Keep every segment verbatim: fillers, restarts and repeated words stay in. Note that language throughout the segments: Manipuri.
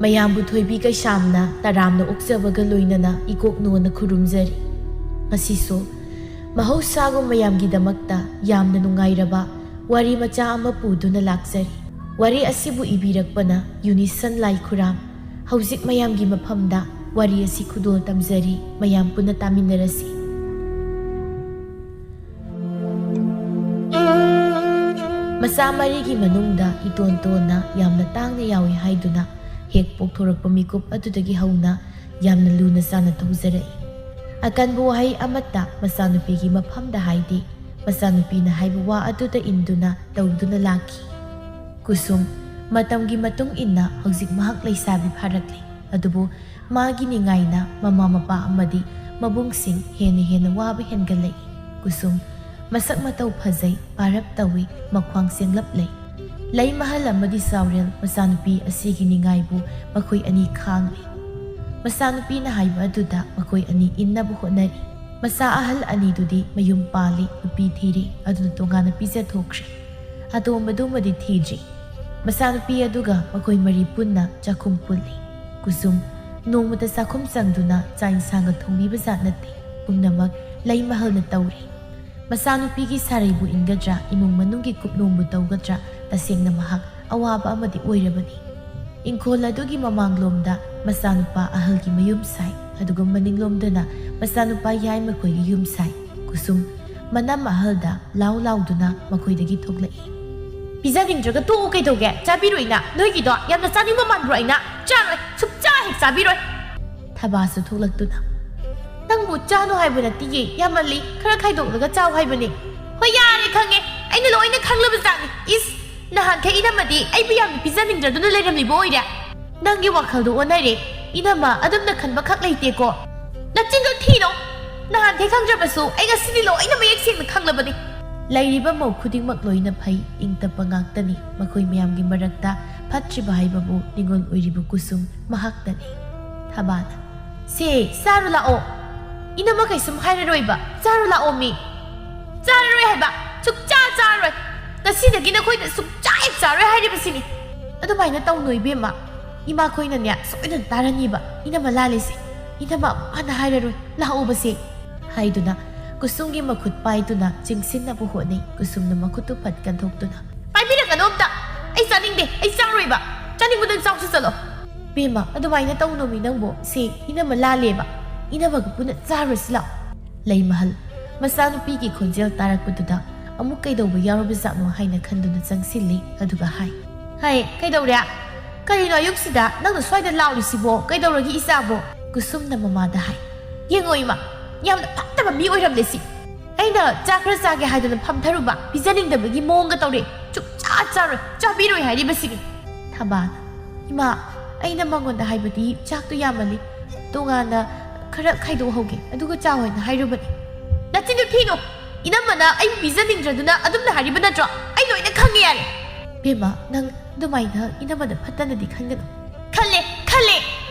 ꯃꯌꯥꯝꯕꯨ ꯊꯣꯏꯕꯤ ꯀꯩꯁꯥꯝꯅ ꯇꯔꯥꯝꯅ ꯑꯣꯛꯆꯕꯒ ꯂꯣꯏꯅꯅ ꯏꯀꯣꯛ ꯅꯣꯟꯅ ꯈꯨꯔꯨꯝꯖꯔꯤ꯫ ꯉꯁꯤꯁꯨ ꯃꯍꯧꯁꯥꯒꯨꯝ ꯃꯌꯥꯝꯒꯤꯗꯃꯛꯇ ꯌꯥꯝꯅ ꯅꯨꯡꯉꯥꯏꯔꯕ ꯋꯥꯔꯤ ꯃꯆꯥ ꯑꯃ ꯄꯨꯗꯨꯅ ꯂꯥꯛꯆꯔꯤ꯫ ꯋꯥꯔꯤ ꯑꯁꯤꯕꯨ ꯏꯕꯤꯔꯛꯄꯅ ꯌꯨꯅꯤꯁꯟ ꯂꯥꯏꯈꯨꯔꯥꯝ꯫ ꯍꯧꯖꯤꯛ ꯃꯌꯥꯝꯒꯤ ꯃꯐꯝꯗ ꯋꯥꯔꯤ ꯑꯁꯤ ꯈꯨꯗꯣꯜ ꯇꯝꯖꯔꯤ, ꯃꯌꯥꯝ ꯄꯨꯟꯅ ꯇꯥꯃꯤꯟꯅꯔꯁꯤ꯫ ꯃꯆꯥ ꯃꯔꯤꯒꯤ ꯃꯅꯨꯡꯗ ꯏꯇꯣꯟ ꯇꯣꯟꯅ ꯌꯥꯝꯅ ꯇꯥꯡꯅ ꯌꯥꯎꯏ ꯍꯥꯏꯗꯨꯅ ꯍꯦꯛ ꯄꯣꯛꯊꯣꯔꯛꯄ ꯃꯤꯀꯨꯞ ꯑꯗꯨꯗꯒꯤ ꯍꯧꯅ ꯌꯥꯝꯅ ꯂꯨꯅ ꯆꯥꯅ ꯇꯧꯖꯔꯛꯏ꯫ ꯑꯀꯟꯕ ꯋꯥꯍꯩ ꯑꯃꯠꯇ ꯃꯆꯥꯅꯨꯄꯤꯒꯤ ꯃꯐꯝꯗ ꯍꯥꯏꯗꯦ꯫ ꯃꯆꯥꯅꯨꯄꯤꯅ ꯍꯥꯏꯕ ꯋꯥ ꯑꯗꯨꯗ ꯏꯟꯗꯨꯅ ꯇꯧꯗꯨꯅ ꯂꯥꯛꯈꯤ꯫ ꯀꯨꯁꯨꯝ, ꯃꯇꯝꯒꯤ ꯃꯇꯨꯡ ꯏꯟꯅ ꯍꯧꯖꯤꯛ ꯃꯍꯥꯛ ꯂꯩꯁꯥꯕꯤ ꯐꯥꯔꯛꯂꯦ꯫ ꯑꯗꯨꯕꯨ ꯃꯥꯒꯤ ꯅꯤꯡꯉꯥꯏꯅ ꯃꯃꯥ ꯃꯄꯥ ꯑꯃꯗꯤ ꯃꯕꯨꯡꯁꯤꯡ ꯍꯦꯟꯅ ꯍꯦꯟꯅ ꯋꯥꯕ ꯍꯦꯟꯒꯠꯂꯛꯏ꯫ ꯀꯨꯁꯨꯝ, ꯃꯁꯛ ꯃꯇꯧ ꯐꯖꯩ, ꯄꯥꯔꯞ ꯇꯧꯏ, ꯃꯈ꯭ꯋꯥꯡ ꯆꯦꯡꯂꯞ ꯂꯩ꯫ ꯂꯩ ꯃꯍꯜ ꯑꯃꯗꯤ ꯆꯥꯎꯔꯦꯜ ꯃꯆꯥꯅꯨꯄꯤ ꯑꯁꯤꯒꯤ ꯅꯤꯡꯉꯥꯏꯕꯨ ꯃꯈꯣꯏ ꯑꯅꯤ ꯈꯥꯡꯂꯤ꯫ ꯃꯆꯥꯅꯨꯄꯤꯅ ꯍꯥꯏꯕ ꯑꯗꯨꯗ ꯃꯈꯣꯏ ꯑꯅꯤ ꯏꯟꯅꯕ ꯍꯣꯠꯅꯔꯤ꯫ ꯃꯆꯥ ꯑꯍꯜ ꯑꯅꯤꯗꯨꯗꯤ ꯃꯌꯨꯝ ꯄꯥꯜꯂꯤ, ꯅꯨꯄꯤ ꯊꯤꯔꯦ, ꯑꯗꯨꯅ ꯇꯣꯉꯥꯟꯅ ꯄꯤꯖꯊꯣꯛꯈ꯭ꯔꯦ꯫ ꯑꯇꯣꯝꯕꯗꯨꯃꯗꯤ ꯊꯤꯗ꯭ꯔꯤ꯫ ꯃꯆꯥꯅꯨꯄꯤ ꯑꯗꯨꯒ ꯃꯈꯣꯏ ꯃꯔꯤ ꯄꯨꯟꯅ ꯆꯥꯛꯈꯨꯝ ꯄꯨꯜꯂꯤ꯫ ꯀꯨꯁꯨꯝ, ꯅꯣꯡꯃꯇ ꯆꯥꯛꯈꯨꯝ ꯆꯪꯗꯨꯅ ꯆꯥꯛ ꯏꯟꯁꯥꯡꯒ ꯊꯣꯡꯕꯤꯕ ꯖꯥꯠ ꯅꯠꯇꯦ꯫ ꯄꯨꯝꯅꯃꯛ ꯂꯩꯃꯍꯜꯅ ꯇꯧꯔꯤ꯫ ꯃꯆꯥꯅꯨꯄꯤꯒꯤ ꯁꯥꯔꯩꯕꯨ ꯏꯟꯒꯗ꯭ꯔꯥ, ꯏꯃꯨꯡ ꯃꯅꯨꯡꯒꯤ ꯀꯨꯞꯅꯣꯝꯕꯨ ꯇꯧꯒꯗ꯭ꯔꯥ, ꯇꯁꯦꯡꯅ ꯃꯍꯥꯛ ꯑꯋꯥꯕ ꯑꯃꯗꯤ ꯑꯣꯏꯔꯕꯅꯤ꯫ ꯏꯪꯈꯣꯜ ꯑꯗꯨꯒꯤ ꯃꯃꯥꯡꯂꯣꯝꯗ ꯃꯆꯥꯅꯨꯄꯥ ꯑꯍꯜꯒꯤ ꯃꯌꯨꯝ ꯁꯥꯏ, ꯑꯗꯨꯒ ꯃꯅꯤꯡꯂꯣꯝꯗꯅ ꯃꯆꯥꯅꯨꯄꯥ ꯌꯥꯏꯃꯈꯣꯏꯒꯤ ꯌꯨꯝ ꯁꯥꯏ꯫ ꯀꯨꯁꯨꯝ, ꯃꯅꯝ ꯑꯍꯜꯗ ꯂꯥꯎ ꯂꯥꯎꯗꯨꯅ ꯃꯈꯣꯏꯗꯒꯤ ꯊꯣꯛꯂꯛꯏ꯫ "ꯄꯤꯖꯅꯤꯡꯗ꯭ꯔꯒ ꯇꯣꯛꯎ ꯀꯩꯗꯧꯒꯦ? ꯆꯥꯕꯤꯔꯣꯏ ꯏꯅꯥ꯫ ꯅꯣꯏꯒꯤꯗꯣ ꯌꯥꯝꯅ ꯆꯥꯅꯤꯡꯕ ꯃꯥꯟꯕ꯭ꯔꯣ ꯏꯅꯥ? ꯆꯥꯔꯣꯏ, ꯁꯨꯛꯆꯥ ꯍꯦꯛ ꯆꯥꯕꯤꯔꯣꯏ!" ꯊꯕꯥꯁꯨ ꯊꯣꯛꯂꯛꯇꯨꯅ, "ꯅꯪꯕꯨ ꯆꯥꯅꯨ ꯍꯥꯏꯕ ꯅꯠꯇꯤꯌꯦ, ꯌꯥꯝꯃꯜꯂꯤ, ꯈꯔ ꯈꯥꯏꯗꯣꯛꯂꯒ ꯆꯥꯎ ꯍꯥꯏꯕꯅꯤ꯫" "ꯍꯣꯏ, ꯌꯥꯔꯦ, ꯈꯪꯉꯦ, ꯑꯩꯅ ꯂꯣꯏꯅ ꯈꯪꯂꯕ ꯖꯥꯠꯅꯤ꯫ ꯏꯁ, ꯅꯍꯥꯟꯈꯩ ꯏꯅꯝꯃꯗꯤ ꯑꯩꯕꯨ ꯌꯥꯝꯅ ꯄꯤꯖꯅꯤꯡꯗ꯭ꯔꯗꯨꯅ ꯂꯩꯔꯝꯂꯤꯕ ꯑꯣꯏꯔꯦ꯫ ꯅꯪꯒꯤ ꯋꯥꯈꯜꯗꯣ ꯑꯣꯟꯅꯔꯦ꯫ ꯏꯅꯝꯃ, ꯑꯗꯨꯝꯅ ꯈꯟꯕ ꯈꯛ ꯂꯩꯇꯦꯀꯣ꯫ ꯅꯆꯤꯟꯗꯣ ꯊꯤꯅꯣ꯫ ꯅꯍꯥꯟꯈꯩ ꯈꯪꯗ꯭ꯔꯕꯁꯨ ꯑꯩ ꯉꯁꯤꯗꯤ ꯂꯣꯏꯅ ꯃꯌꯦꯛ ꯁꯦꯡꯅ ꯈꯪꯂꯕꯅꯤ꯫" ꯂꯩꯔꯤꯕ ꯃꯧ ꯈꯨꯗꯤꯡꯃꯛ ꯂꯣꯏꯅ ꯐꯩ, ꯏꯪ ꯇꯞꯄ ꯉꯥꯛꯇꯅꯤ꯫ ꯃꯈꯣꯏ ꯃꯌꯥꯝꯒꯤ ꯃꯔꯛꯇ ꯐꯠꯇ꯭ꯔꯤꯕ ꯍꯥꯏꯕꯕꯨ ꯅꯤꯉꯣꯜ ꯑꯣꯏꯔꯤꯕ ꯀꯨꯁꯨꯝ ꯃꯍꯥꯛꯇꯅꯤ꯫ ꯊꯕꯥꯅ, "ꯁꯦ, ꯆꯥꯔꯨ ꯂꯥꯛꯑꯣ꯫" ꯏꯅꯝꯃ ꯀꯩꯁꯨꯝ ꯍꯥꯏꯔꯔꯣꯏꯕ꯫ ꯆꯥꯔꯨ ꯂꯥꯛꯑꯣ ꯃꯤ꯫ ꯆꯥꯔꯔꯣꯏ ꯍꯥꯏꯕ꯫ ꯁꯨꯛꯆꯥ ꯆꯥꯔꯔꯣꯏ꯫ ꯉꯁꯤꯗꯒꯤ ꯅꯈꯣꯏꯗ ꯁꯨꯛꯆꯥ ꯍꯦꯛ ꯆꯥꯔꯣꯏ ꯍꯥꯏꯔꯤꯕꯁꯤꯅꯤ꯫ ꯑꯗꯨꯃꯥꯏꯅ ꯇꯧꯅꯨ ꯏꯕꯦꯝꯃ꯫ ꯏꯃꯥꯈꯣꯏꯅꯅꯦ ꯁꯣꯏꯗꯅ ꯇꯥꯔꯅꯤꯕ꯫ ꯏꯅꯝꯃ ꯂꯥꯜꯂꯤꯁꯦ꯫ ꯏꯅꯝꯃ ꯑꯃꯨꯛ ꯍꯟꯅ ꯍꯥꯏꯔꯔꯣꯏ꯫ ꯂꯥꯛꯑꯣꯕꯁꯦ꯫ ꯍꯥꯏꯗꯨꯅ ꯀꯨꯁꯨꯝꯒꯤ ꯃꯈꯨꯠ ꯄꯥꯏꯗꯨꯅ ꯆꯤꯡꯁꯤꯟꯅꯕ ꯍꯣꯠꯅꯩ꯫ ꯀꯨꯁꯨꯝꯅ ꯃꯈꯨꯠꯇꯨ ꯐꯠ ꯀꯟꯊꯣꯛꯇꯨꯅ, "ꯄꯥꯏꯕꯤꯔꯛꯀꯅꯣ ꯑꯝꯇ꯫ ꯑꯩ ꯆꯥꯅꯤꯡꯗꯦ꯫ ꯑꯩ ꯆꯥꯔꯣꯏꯕ꯫ ꯆꯥꯅꯤꯡꯕꯗꯪ ꯆꯥꯎꯁꯤ ꯆꯠꯂꯣ꯫" "ꯕꯦꯝꯃ, ꯑꯗꯨꯃꯥꯏꯅ ꯇꯧꯅꯣꯃꯤ ꯅꯪꯕꯨ꯫ ꯁꯦ, ꯏꯅꯝꯃ ꯂꯥꯜꯂꯦꯕ꯫ ꯏꯅꯝꯃꯒ ꯄꯨꯟꯅ ꯆꯥꯔꯨꯔꯁꯤ ꯂꯥꯛꯑꯣ꯫" ꯂꯩꯃꯍꯜ ꯃꯆꯥꯅꯨꯄꯤꯒꯤ ꯈꯣꯟꯖꯦꯜ ꯇꯥꯔꯛꯄꯗꯨꯗ ꯑꯃꯨꯛ ꯀꯩꯗꯧꯕ ꯌꯥꯎꯔꯕꯖꯥꯠꯅꯣ ꯍꯥꯏꯅ ꯈꯟꯗꯨꯅ ꯆꯪꯁꯤꯜꯂꯤ꯫ ꯑꯗꯨꯒ ꯍꯥꯏ, "ꯍꯥꯏ, ꯀꯩꯗꯧꯔꯦ? ꯀꯔꯤꯅꯣ ꯑꯌꯨꯛꯁꯤꯗ ꯅꯪꯅ ꯁ꯭ꯋꯥꯏꯗ ꯂꯥꯎꯔꯤꯁꯤꯕꯣ? ꯀꯩꯗꯧꯔꯒꯦ ꯏꯆꯥꯕꯣ?" ꯀꯨꯁꯨꯝꯅ ꯃꯃꯥꯗ ꯍꯥꯏ, "ꯌꯦꯡꯉꯣ ꯏꯃꯥ, ꯌꯥꯝꯅ ꯐꯠꯇꯕ ꯃꯤ ꯑꯣꯏꯔꯝꯂꯦ ꯁꯤ꯫ ꯑꯩꯅ ꯆꯥꯛ ꯈꯔ ꯆꯥꯒꯦ ꯍꯥꯏꯗꯨꯅ ꯐꯝꯊꯔꯨꯕ, ꯄꯤꯖꯅꯤꯡꯗꯕꯒꯤ ꯃꯑꯣꯡꯒ ꯇꯧꯔꯦ꯫ ꯁꯨꯛꯆꯥ ꯆꯥꯔꯣꯏ, ꯆꯥꯕꯤꯔꯣꯏ ꯍꯥꯏꯔꯤꯕꯁꯤꯅꯤ꯫" ꯊꯕꯥꯅ, "ꯏꯃꯥ, ꯑꯩꯅ ꯃꯉꯣꯟꯗ ꯍꯥꯏꯕꯗꯤ ꯆꯥꯛꯇꯨ ꯌꯥꯝꯃꯜꯂꯤ, ꯇꯣꯉꯥꯟꯅ ꯈꯔ ꯈꯥꯏꯗꯣꯛꯍꯧꯒꯦ, ꯑꯗꯨꯒ ꯆꯥꯎ ꯍꯥꯏꯅ ꯍꯥꯏꯔꯨꯕꯅꯤ꯫" "ꯅꯆꯤꯟꯗꯨ ꯊꯤꯅꯨ꯫ ꯏꯅꯝꯃꯅ ꯑꯩꯕꯨ ꯄꯤꯖꯅꯤꯡꯗ꯭ꯔꯗꯨꯅ ꯑꯗꯨꯝꯅ ꯍꯥꯏꯔꯤꯕ ꯅꯠꯇ꯭ꯔꯣ? ꯑꯩ ꯂꯣꯏꯅ ꯈꯪꯉꯦ ꯌꯥꯔꯦ꯫" "ꯕꯦꯝꯃ, ꯅꯪ ꯑꯗꯨꯃꯥꯏꯅ ꯏꯅꯝꯃꯗ ꯐꯠꯇꯅꯗꯤ ꯈꯟꯒꯅꯨ꯫" "ꯈꯜꯂꯦ, ꯈꯜꯂꯦ꯫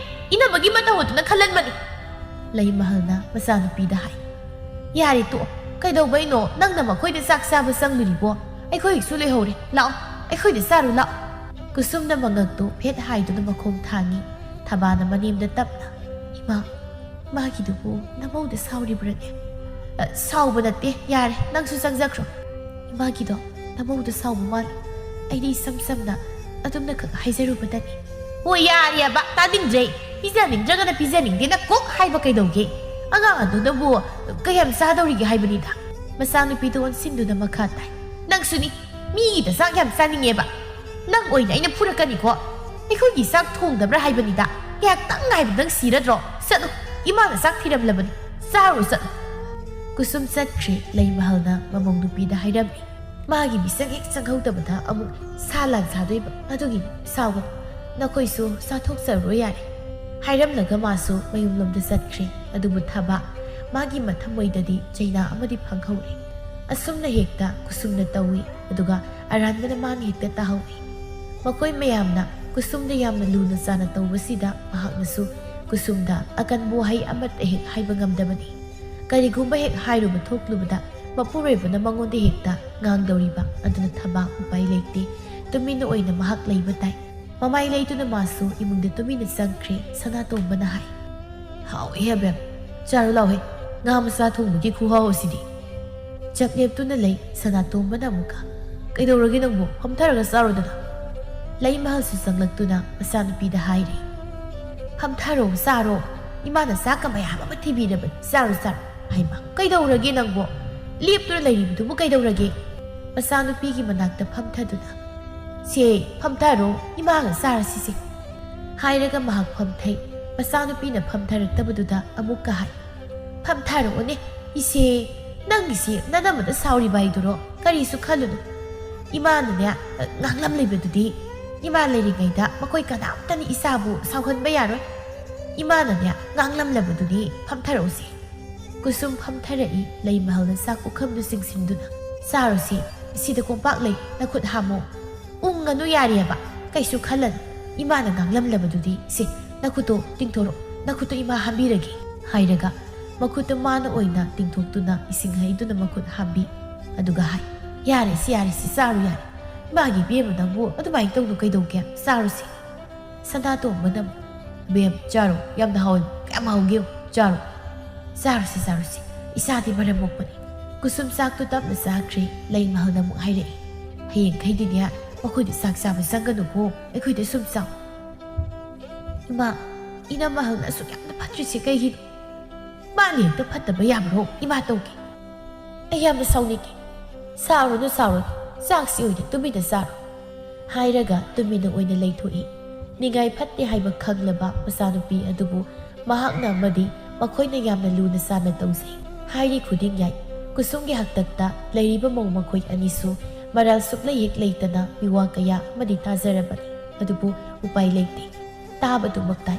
ꯏꯅꯝꯃꯒꯤ ꯃꯇꯧ ꯑꯗꯨꯅ ꯈꯜꯍꯟꯕꯅꯤ꯫" ꯂꯩꯃꯍꯜꯅ ꯃꯆꯥꯅꯨꯄꯤꯗ ꯍꯥꯏ, "ꯌꯥꯔꯦ ꯇꯣꯛꯑꯣ꯫ ꯀꯩꯗꯧꯕꯩꯅꯣ ꯅꯪꯅ ꯃꯈꯣꯏꯗ ꯆꯥꯛ ꯆꯥꯕ ꯆꯪꯗꯣꯔꯤꯕꯣ? ꯑꯩꯈꯣꯏꯒꯤꯁꯨ ꯂꯩꯍꯧꯔꯦ꯫ ꯂꯥꯛꯑꯣ, ꯑꯩꯈꯣꯏꯗ ꯆꯥꯔꯨ ꯂꯥꯛꯑꯣ꯫" ꯀꯨꯁꯨꯝꯅ ꯃꯉꯛꯇꯨ ꯐꯦꯠ ꯍꯥꯏꯗꯨꯅ ꯃꯈꯣꯡ ꯊꯥꯡꯉꯤ꯫ ꯊꯕꯥꯅ ꯃꯅꯦꯝꯗ ꯇꯞꯅ, "ꯏꯃꯥ, ꯃꯥꯒꯤꯗꯨꯕꯨ ꯅꯃꯧꯗ ꯁꯥꯎꯔꯤꯕ꯭ꯔꯅꯦ?" "ꯑ, ꯁꯥꯎꯕ ꯅꯠꯇꯦ, ꯌꯥꯔꯦ, ꯅꯪꯁꯨ ꯆꯪꯖꯈ꯭ꯔꯣ꯫" "ꯏꯃꯥꯒꯤꯗꯣ ꯅꯃꯧꯗ ꯁꯥꯎꯕ ꯃꯥꯜꯂꯤ꯫ ꯑꯩꯗꯤ ꯏꯁꯝ ꯁꯝꯅ ꯑꯗꯨꯝꯅꯈꯛ ꯍꯥꯏꯖꯔꯨꯕꯗꯅꯤ꯫" "ꯍꯣꯏ, ꯌꯥꯔꯦꯕ, ꯇꯥꯅꯤꯡꯗ꯭ꯔꯦ꯫ ꯄꯤꯖꯅꯤꯡꯗ꯭ꯔꯒꯅ ꯄꯤꯖꯅꯤꯡꯗꯦꯅ ꯀꯣꯛ ꯍꯥꯏꯕ ꯀꯩꯗꯧꯒꯦ? ꯑꯉꯥꯡ ꯑꯗꯨꯗꯕꯨ ꯀꯌꯥꯝ ꯆꯥꯗꯧꯔꯤꯒꯦ ꯍꯥꯏꯕꯅꯤꯗ꯫" ꯃꯆꯥꯅꯨꯄꯤꯗꯨ ꯑꯣꯟꯁꯤꯟꯗꯨꯅ ꯃꯈꯥ ꯇꯥꯏ, "ꯅꯪꯁꯨꯅꯤ, ꯃꯤꯒꯤꯗ ꯆꯥꯛ ꯌꯥꯝ ꯆꯥꯅꯤꯡꯉꯦꯕ꯫ ꯅꯪ ꯑꯣꯏꯅ ꯑꯩꯅ ꯐꯨꯔꯛꯀꯅꯤꯀꯣ꯫ ꯑꯩꯈꯣꯏꯒꯤ ꯆꯥꯛ ꯊꯣꯡꯗꯕ꯭ꯔꯥ ꯍꯥꯏꯕꯅꯤꯗ꯫ ꯉꯥꯏꯍꯥꯛꯇꯪ ꯉꯥꯏꯕꯗꯪ ꯁꯤꯔꯗ꯭ꯔꯣ? ꯆꯠꯂꯨ, ꯏꯃꯥꯅ ꯆꯥꯛ ꯊꯤꯔꯝꯂꯕꯅꯤ꯫ ꯆꯥꯔꯨ ꯆꯠꯂꯨ꯫" ꯀꯨꯁꯨꯝ ꯆꯠꯈ꯭ꯔꯦ꯫ ꯂꯩꯃꯍꯜꯅ ꯃꯃꯧ ꯅꯨꯄꯤꯗ ꯍꯥꯏꯔꯝꯃꯤ, "ꯃꯥꯒꯤ ꯃꯤꯆꯪ ꯍꯦꯛ ꯆꯪꯍꯧꯗꯕꯗ ꯑꯃꯨꯛ ꯁꯥ ꯂꯥꯟ ꯁꯥꯗꯣꯏꯕ꯫ ꯑꯗꯨꯒꯤꯅꯤ, ꯁꯥꯎꯒꯅꯨ꯫ ꯅꯈꯣꯏꯁꯨ ꯆꯥꯊꯣꯛꯆꯔꯣ ꯌꯥꯔꯦ꯫" ꯍꯥꯏꯔꯝꯂꯒ ꯃꯥꯁꯨ ꯃꯌꯨꯝꯂꯣꯝꯗ ꯆꯠꯈ꯭ꯔꯦ꯫ ꯑꯗꯨꯕꯨ ꯊꯕꯥ ꯃꯥꯒꯤ ꯃꯊꯃꯣꯏꯗꯗꯤ ꯆꯩꯅꯥ ꯑꯃꯗꯤ ꯐꯪꯍꯧꯔꯦ꯫ ꯑꯁꯨꯝꯅ ꯍꯦꯛꯇ ꯀꯨꯁꯨꯝꯅ ꯇꯧꯏ, ꯑꯗꯨꯒ ꯑꯔꯥꯟꯕꯅ ꯃꯥꯅ ꯍꯦꯛꯇ ꯇꯥꯍꯧꯏ꯫ ꯃꯈꯣꯏ ꯃꯌꯥꯝꯅ ꯀꯨꯁꯨꯝꯗ ꯌꯥꯝꯅ ꯂꯨꯅ ꯆꯥꯅ ꯇꯧꯕꯁꯤꯗ ꯃꯍꯥꯛꯅꯁꯨ ꯀꯨꯁꯨꯝꯗ ꯑꯀꯟꯕ ꯋꯥꯍꯩ ꯑꯃꯠꯇ ꯍꯦꯛ ꯍꯥꯏꯕ ꯉꯝꯗꯕꯅꯤ꯫ ꯀꯔꯤꯒꯨꯝꯕ ꯍꯦꯛ ꯍꯥꯏꯔꯨꯕ ꯊꯣꯛꯂꯨꯕꯗ ꯃꯄꯨꯔꯣꯏꯕꯅ ꯃꯉꯣꯟꯗ ꯍꯦꯛꯇ ꯉꯥꯡꯗꯧꯔꯤꯕ ꯑꯗꯨꯅ ꯊꯕꯥꯛ ꯎꯄꯥꯏ ꯂꯩꯇꯦ꯫ ꯇꯨꯃꯤꯟꯅ ꯑꯣꯏꯅ ꯃꯍꯥꯛ ꯂꯩꯕ ꯇꯥꯏ꯫ ꯃꯃꯥꯏ ꯂꯩꯇꯨꯅ ꯃꯥꯁꯨ ꯏꯃꯨꯡꯗ ꯇꯨꯃꯤꯟꯅ ꯆꯪꯈ꯭ꯔꯦ꯫ ꯁꯅꯥꯇꯣꯝꯕꯅ ꯍꯥꯏ, "ꯍꯥꯎꯏ ꯍꯦꯕꯦꯝ, ꯆꯥꯔꯨ ꯂꯥꯎꯍꯦ, ꯉꯥ ꯃꯆꯥ ꯊꯣꯡꯕꯒꯤ ꯈꯨꯍꯥꯎ ꯑꯁꯤꯗꯤ!" ꯆꯞ ꯂꯦꯞꯇꯨꯅ ꯂꯩ꯫ ꯁꯅꯥꯇꯣꯝꯕꯅ ꯑꯃꯨꯛꯀ, "ꯀꯩꯗꯧꯔꯒꯦ ꯅꯪꯕꯨ? ꯐꯝꯊꯔꯒ ꯆꯥꯔꯣꯗꯅ!" ꯂꯩꯃꯍꯜꯁꯨ ꯆꯪꯂꯛꯇꯨꯅ ꯃꯆꯥꯅꯨꯄꯤꯗ ꯍꯥꯏꯔꯦ, "ꯐꯝꯊꯔꯣ, ꯆꯥꯔꯣ꯫ ꯏꯃꯥꯅ ꯆꯥꯛꯀ ꯃꯌꯥꯝ ꯑꯃ ꯊꯤꯕꯤꯔꯕꯅꯤ꯫ ꯆꯥꯔꯣ, ꯆꯥꯔꯣ!" ꯍꯥꯏꯃ, "ꯀꯩꯗꯧꯔꯒꯦ ꯅꯪꯕꯨ? ꯂꯦꯞꯇꯨꯅ ꯂꯩꯔꯤꯕꯗꯨꯕꯨ ꯀꯩꯗꯧꯔꯒꯦ?" ꯃꯆꯥꯅꯨꯄꯤꯒꯤ ꯃꯅꯥꯛꯇ ꯐꯝꯊꯗꯨꯅ, "ꯁꯦ, ꯐꯝꯊꯔꯣ, ꯏꯃꯥꯒ ꯆꯥꯔꯁꯤꯁꯦ," ꯍꯥꯏꯔꯒ ꯃꯍꯥꯛ ꯐꯝꯊꯩ꯫ ꯃꯆꯥꯅꯨꯄꯤꯅ ꯐꯝꯊꯔꯛꯇꯕꯗꯨꯗ ꯑꯃꯨꯛꯀ ꯍꯥꯏ, "ꯐꯝꯊꯔꯛꯑꯣꯅꯦ, ꯏꯆꯦ, ꯅꯪꯒꯤꯁꯤ ꯅꯅꯝꯃꯗ ꯁꯥꯎꯔꯤꯕ ꯍꯥꯏꯗꯨꯔꯣ? ꯀꯔꯤꯁꯨ ꯈꯜꯂꯨꯅꯨ꯫ ꯏꯃꯥꯅꯅꯦ, ꯉꯥꯡꯂꯝꯂꯤꯕꯗꯨꯗꯤ, ꯏꯃꯥ ꯂꯩꯔꯤꯉꯩꯗ ꯃꯈꯣꯏ ꯀꯅꯥꯝꯇꯅ ꯏꯆꯥꯕꯨ ꯁꯥꯎꯍꯟꯕ ꯌꯥꯔꯣꯏ꯫ ꯏꯃꯥꯅꯅꯦ, ꯉꯥꯡꯂꯝꯂꯕꯗꯨꯗꯤ ꯐꯝꯊꯔꯛꯎꯁꯦ꯫" ꯀꯨꯁꯨꯝ ꯐꯝꯊꯔꯛꯏ, ꯂꯩꯃꯍꯜꯅ ꯆꯥꯛ ꯄꯨꯈꯝꯗꯨ ꯆꯤꯡꯁꯤꯟꯗꯨꯅ, "ꯆꯥꯔꯨꯁꯤ, ꯁꯤꯗ ꯀꯣꯝꯄꯥꯛ ꯂꯩ, ꯅꯈꯨꯠ ꯍꯥꯝꯃꯨ꯫ ꯎꯪꯉꯅꯨ ꯌꯥꯔꯦꯕ, ꯀꯩꯁꯨ ꯈꯜꯂꯅꯨ꯫ ꯏꯃꯥꯅ ꯉꯥꯡꯂꯝꯂꯕꯗꯨꯗꯤ, ꯁꯦ, ꯅꯈꯨꯠꯇꯣ ꯇꯤꯡꯊꯣꯔꯛꯑꯣ, ꯅꯈꯨꯠꯇꯣ ꯏꯃꯥ ꯍꯥꯝꯕꯤꯔꯒꯦ," ꯍꯥꯏꯔꯒ ꯃꯈꯨꯠꯇ ꯃꯥꯅ ꯑꯣꯏꯅ ꯇꯤꯡꯊꯣꯛꯇꯨꯅ ꯏꯁꯤꯡ ꯍꯩꯗꯨꯅ ꯃꯈꯨꯠ ꯍꯥꯝꯕꯤ꯫ ꯑꯗꯨꯒ ꯍꯥꯏ, "ꯌꯥꯔꯦ ꯁꯤ, ꯌꯥꯔꯦ ꯁꯤ, ꯆꯥꯔꯨ ꯌꯥꯔꯦ꯫ ꯏꯃꯥꯒꯤ ꯏꯕꯦꯝꯃ ꯅꯪꯕꯨ ꯑꯗꯨꯃꯥꯏꯅ ꯇꯧꯅꯨ ꯀꯩꯗꯧꯒꯦ? ꯆꯥꯔꯨꯁꯤ꯫" ꯁꯅꯥꯇꯣꯝꯕꯅ ꯑꯃꯨꯛ, "ꯕꯦꯝ, ꯆꯥꯔꯣ, ꯌꯥꯝꯅ ꯍꯥꯎꯋꯦ, ꯀꯌꯥꯝ ꯍꯥꯎꯒꯦ ꯌꯦꯡꯉꯨ, ꯆꯥꯔꯣ꯫ ꯆꯥꯔꯨꯁꯤ, ꯆꯥꯔꯨꯁꯤ, ꯏꯆꯥꯗꯤ ꯃꯔꯝ ꯃꯣꯛꯄꯅꯤ꯫" ꯀꯨꯁꯨꯝ ꯆꯥꯛꯇꯨ ꯇꯞꯅ ꯆꯥꯈ꯭ꯔꯦ꯫ ꯂꯩꯃꯍꯜꯅ ꯑꯃꯨꯛ ꯍꯥꯏꯔꯛꯏ, "ꯍꯌꯦꯡꯈꯩꯗꯤꯅꯦ, ꯃꯈꯣꯏꯗꯤ ꯆꯥꯛ ꯆꯥꯕ ꯆꯪꯒꯅꯨꯀꯣ, ꯑꯩꯈꯣꯏꯗ ꯁꯨꯝ ꯆꯥꯎ꯫" "ꯏꯃꯥ, ꯏꯅꯝꯃꯍꯜꯅ ꯑꯁꯨꯛ ꯌꯥꯝꯅ ꯐꯠꯇ꯭ꯔꯤꯁꯦ ꯀꯩꯒꯤꯅꯣ? ꯃꯥꯅ ꯍꯦꯛꯇ ꯐꯠꯇꯕ ꯌꯥꯕ꯭ꯔꯣ? ꯏꯃꯥ ꯇꯧꯒꯦ꯫ ꯑꯩ ꯌꯥꯝꯅ ꯁꯥꯎꯅꯤꯡꯉꯤ꯫" "ꯁꯥꯎꯔꯨꯅꯨ, ꯁꯥꯎꯔꯨꯅꯨ, ꯆꯥꯛꯁꯤ ꯑꯣꯏꯅ ꯇꯨꯃꯤꯟꯅ ꯆꯥꯔꯣ," ꯍꯥꯏꯔꯒ ꯇꯨꯃꯤꯟꯅ ꯑꯣꯏꯅ ꯂꯩꯊꯣꯛꯏ꯫ ꯅꯤꯡꯉꯥꯏ ꯐꯠꯇꯦ ꯍꯥꯏꯕ ꯈꯪꯂꯕ ꯃꯆꯥꯅꯨꯄꯤ ꯑꯗꯨꯕꯨ ꯃꯍꯥꯛꯅ ꯑꯃꯗꯤ ꯃꯈꯣꯏꯅ ꯌꯥꯝꯅ ꯂꯨꯅ ꯆꯥꯟꯅ ꯇꯧꯖꯩ꯫ ꯍꯥꯏꯔꯤ ꯈꯨꯗꯤꯡ ꯌꯥꯏ꯫ ꯀꯨꯁꯨꯝꯒꯤ ꯍꯥꯛꯇꯛꯇ ꯂꯩꯔꯤꯕ ꯃꯧ ꯃꯈꯣꯏ ꯑꯅꯤꯁꯨ ꯃꯔꯥꯜ ꯁꯨꯛꯂꯩ ꯍꯦꯛ ꯂꯩꯇꯅ ꯃꯤꯋꯥ ꯀꯌꯥ ꯑꯃꯗꯤ ꯇꯥꯖꯔꯕꯅꯤ꯫ ꯑꯗꯨꯕꯨ ꯎꯄꯥꯏ ꯂꯩꯇꯦ꯫ ꯇꯥꯕꯗꯨꯃꯛ ꯇꯥꯏ꯫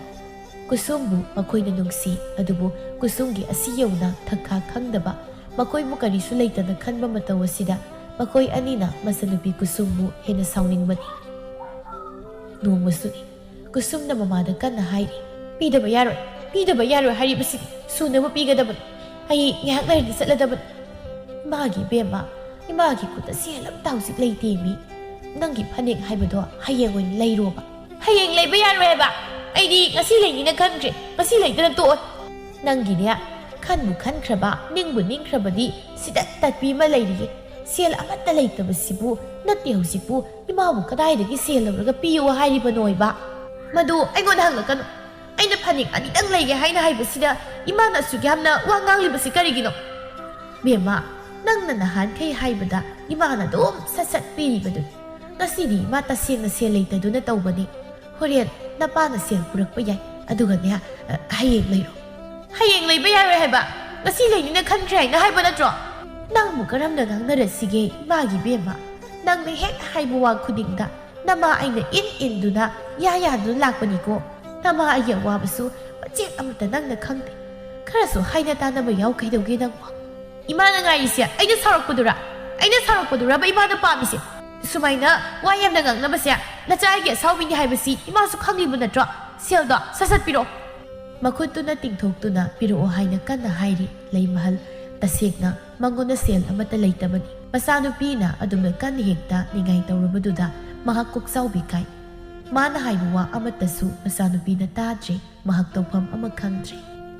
ꯀꯨꯁꯨꯝꯕꯨ ꯃꯈꯣꯏꯅ ꯅꯨꯡꯁꯤ, ꯑꯗꯨꯕꯨ ꯀꯨꯁꯨꯝꯒꯤ ꯑꯁꯤ ꯌꯧꯅ ꯊꯛꯈꯥ ꯈꯪꯗꯕ, ꯃꯈꯣꯏꯕꯨ ꯀꯔꯤꯁꯨ ꯂꯩꯇꯅ ꯈꯟꯕ ꯃꯇꯧ ꯑꯁꯤꯗ ꯃꯈꯣꯏ ꯑꯅꯤꯅ ꯃꯆꯟꯅꯨꯄꯤ ꯀꯨꯁꯨꯝꯕꯨ ꯍꯦꯟꯅ ꯁꯥꯎꯅꯤꯡꯕꯅꯤ꯫ ꯅꯣꯡꯃꯁꯨꯅꯤ꯫ ꯀꯨꯁꯨꯝꯅ ꯃꯃꯥꯗ ꯀꯟꯅ ꯍꯥꯏꯔꯤ, ꯄꯤꯗꯕ ꯌꯥꯔꯣꯏ, ꯄꯤꯗꯕ ꯌꯥꯔꯣꯏ ꯍꯥꯏꯔꯤꯕꯁꯤꯗꯤ ꯁꯨꯅꯕ ꯄꯤꯒꯗꯕꯅꯤ꯫ ꯑꯩ ꯉꯥꯏꯍꯥꯛ ꯂꯩꯔꯗꯤ ꯆꯠꯂꯗꯕꯅꯤ꯫ ꯏꯃꯥꯒꯤ ꯏꯕꯦꯝꯃ, ꯏꯃꯥꯒꯤ ꯈꯨꯠꯇ ꯁꯦꯜ ꯑꯝꯇ ꯍꯧꯖꯤꯛ ꯂꯩꯇꯦ ꯃꯤ꯫ ꯅꯪꯒꯤ ꯐꯅꯦꯛ ꯍꯥꯏꯕꯗꯣ ꯍꯌꯦꯡ ꯑꯣꯏꯅ ꯂꯩꯔꯣꯕ꯫ ꯍꯌꯦꯡ ꯂꯩꯕ ꯌꯥꯔꯣꯏ ꯍꯥꯏꯕ꯫ ꯑꯩꯗꯤ ꯉꯁꯤ ꯂꯩꯅꯤꯅ ꯈꯟꯈ꯭ꯔꯦ, ꯉꯁꯤ ꯂꯩꯗꯅ ꯇꯣꯛꯑꯣꯏ꯫ ꯅꯪꯒꯤꯅꯦ, ꯈꯟꯕꯨ ꯈꯟꯈ꯭ꯔꯕ, ꯅꯤꯡꯕꯨ ꯅꯤꯡꯈ꯭ꯔꯕꯗꯤ ꯁꯤꯗ ꯇꯠꯄꯤ ꯑꯃ ꯂꯩꯔꯤꯌꯦ꯫ ꯁꯦꯜ ꯑꯃꯠꯇ ꯂꯩꯇꯕꯁꯤꯕꯨ ꯅꯠꯇꯦ ꯍꯧꯖꯤꯛꯄꯨ ꯏꯃꯥꯕꯨ ꯀꯗꯥꯏꯗꯒꯤ ꯁꯦꯜ ꯂꯧꯔꯒ ꯄꯤꯌꯨ ꯍꯥꯏꯔꯤꯕꯅꯣꯏꯕ? ꯃꯗꯨ ꯑꯩꯉꯣꯟꯗ ꯍꯪꯂꯛꯀꯅꯨ꯫ ꯑꯩꯅ ꯐꯅꯦꯛ ꯑꯅꯤꯗꯪ ꯂꯩꯒꯦ ꯍꯥꯏꯅ ꯍꯥꯏꯕꯁꯤꯗ ꯏꯃꯥꯅ ꯑꯁꯨꯛ ꯌꯥꯝꯅ ꯋꯥ ꯉꯥꯡꯂꯤꯕꯁꯤ ꯀꯔꯤꯒꯤꯅꯣ? ꯕꯦꯝꯃ, ꯅꯪꯅ ꯅꯍꯥꯟꯈꯩ ꯍꯥꯏꯕꯗ ꯏꯃꯥꯅ ꯑꯗꯨꯝ ꯁꯠ ꯁꯠ ꯄꯤꯔꯤꯕꯗꯨꯅꯤ꯫ ꯉꯁꯤꯗꯤ ꯏꯃꯥ ꯇꯁꯦꯡꯅ ꯁꯦꯜ ꯂꯩꯇꯗꯨꯅ ꯇꯧꯕꯅꯤ꯫ ꯍꯣꯔꯦꯟ ꯅꯄꯥꯅ ꯁꯦꯜ ꯄꯨꯔꯛꯄ ꯌꯥꯏ꯫ ꯑꯗꯨꯒꯅꯦ, ꯑ, ꯍꯌꯦꯡ ꯂꯩꯔꯣ꯫ ꯍꯌꯦꯡ ꯂꯩꯕ ꯌꯥꯔꯣꯏ ꯍꯥꯏꯕ? ꯉꯁꯤ ꯂꯩꯅꯤꯅ ꯈꯟꯈ꯭ꯔꯦ ꯍꯥꯏꯅ ꯍꯥꯏꯕ ꯅꯠꯇ꯭ꯔꯣ? ꯅꯪꯕꯨ ꯀꯔꯝꯅ ꯉꯥꯡꯅꯔꯁꯤꯒꯦ ꯏꯃꯥꯒꯤ ꯕꯦꯝꯃ? ꯅꯪꯅ ꯍꯦꯛ ꯍꯥꯏꯕ ꯋꯥ ꯈꯨꯗꯤꯡꯗ ꯅꯃꯥ ꯑꯩꯅ ꯏꯟ ꯏꯟꯗꯨꯅ ꯌꯥ ꯌꯥꯗꯨꯅ ꯂꯥꯛꯄꯅꯤꯀꯣ꯫ ꯅꯃꯥ ꯑꯩꯒꯤ ꯑꯋꯥꯕꯁꯨ ꯃꯆꯦꯠ ꯑꯃꯠꯇ ꯅꯪꯅ ꯈꯪꯗꯦ꯫ ꯈꯔꯁꯨ ꯍꯥꯏꯅ ꯇꯥꯅꯕ ꯌꯥꯎ ꯀꯩꯗꯧꯒꯦ ꯅꯪꯕꯨ? ꯏꯃꯥꯅ ꯉꯥꯏꯔꯤꯁꯦ ꯑꯩꯅ ꯁꯥꯎꯔꯛꯄꯗꯨꯔꯥ? ꯑꯩꯅ ꯁꯥꯎꯔꯛꯄꯗꯨꯔꯕ ꯏꯃꯥꯅ ꯄꯥꯝꯃꯤꯁꯦ? ꯁꯨꯃꯥꯏꯅ ꯋꯥ ꯌꯥꯝꯅ ꯉꯥꯡꯅꯕꯁꯦ ꯅꯆꯥ ꯑꯩꯒꯤ ꯑꯁꯥꯎꯕꯤꯅꯤ ꯍꯥꯏꯕꯁꯤ ꯏꯃꯥꯁꯨ ꯈꯪꯂꯤꯕ ꯅꯠꯇ꯭ꯔꯣ? ꯁꯦꯜꯗꯣ ꯁꯠ ꯁꯠ ꯄꯤꯔꯛꯑꯣ꯫ ꯃꯈꯨꯠꯇꯨꯅ ꯇꯤꯡꯊꯣꯛꯇꯨꯅ ꯄꯤꯔꯛꯑꯣ ꯍꯥꯏꯅ ꯀꯟꯅ ꯍꯥꯏꯔꯤ ꯂꯩꯃꯍꯜ꯫ ꯇꯁꯦꯡꯅ ꯃꯉꯣꯟꯗ ꯁꯦꯜ ꯑꯃꯠꯇ ꯂꯩꯇꯕꯅꯤ꯫ ꯃꯆꯥꯅꯨꯄꯤꯅ ꯑꯗꯨꯝꯅ ꯀꯟꯅ ꯍꯦꯛꯇ ꯅꯤꯡꯉꯥꯏ ꯇꯧꯔꯕꯗꯨꯗ ꯃꯍꯥꯛ ꯀꯣꯛꯆꯥꯎꯕꯤ ꯀꯥꯏ꯫ ꯃꯥꯅ ꯍꯥꯏꯕ ꯋꯥ ꯑꯃꯠꯇꯁꯨ ꯃꯆꯥꯅꯨꯄꯤꯅ ꯇꯥꯗ꯭ꯔꯦ꯫ ꯃꯍꯥꯛ ꯇꯧꯐꯝ ꯑꯃ ꯈꯪꯗ꯭ꯔꯦ꯫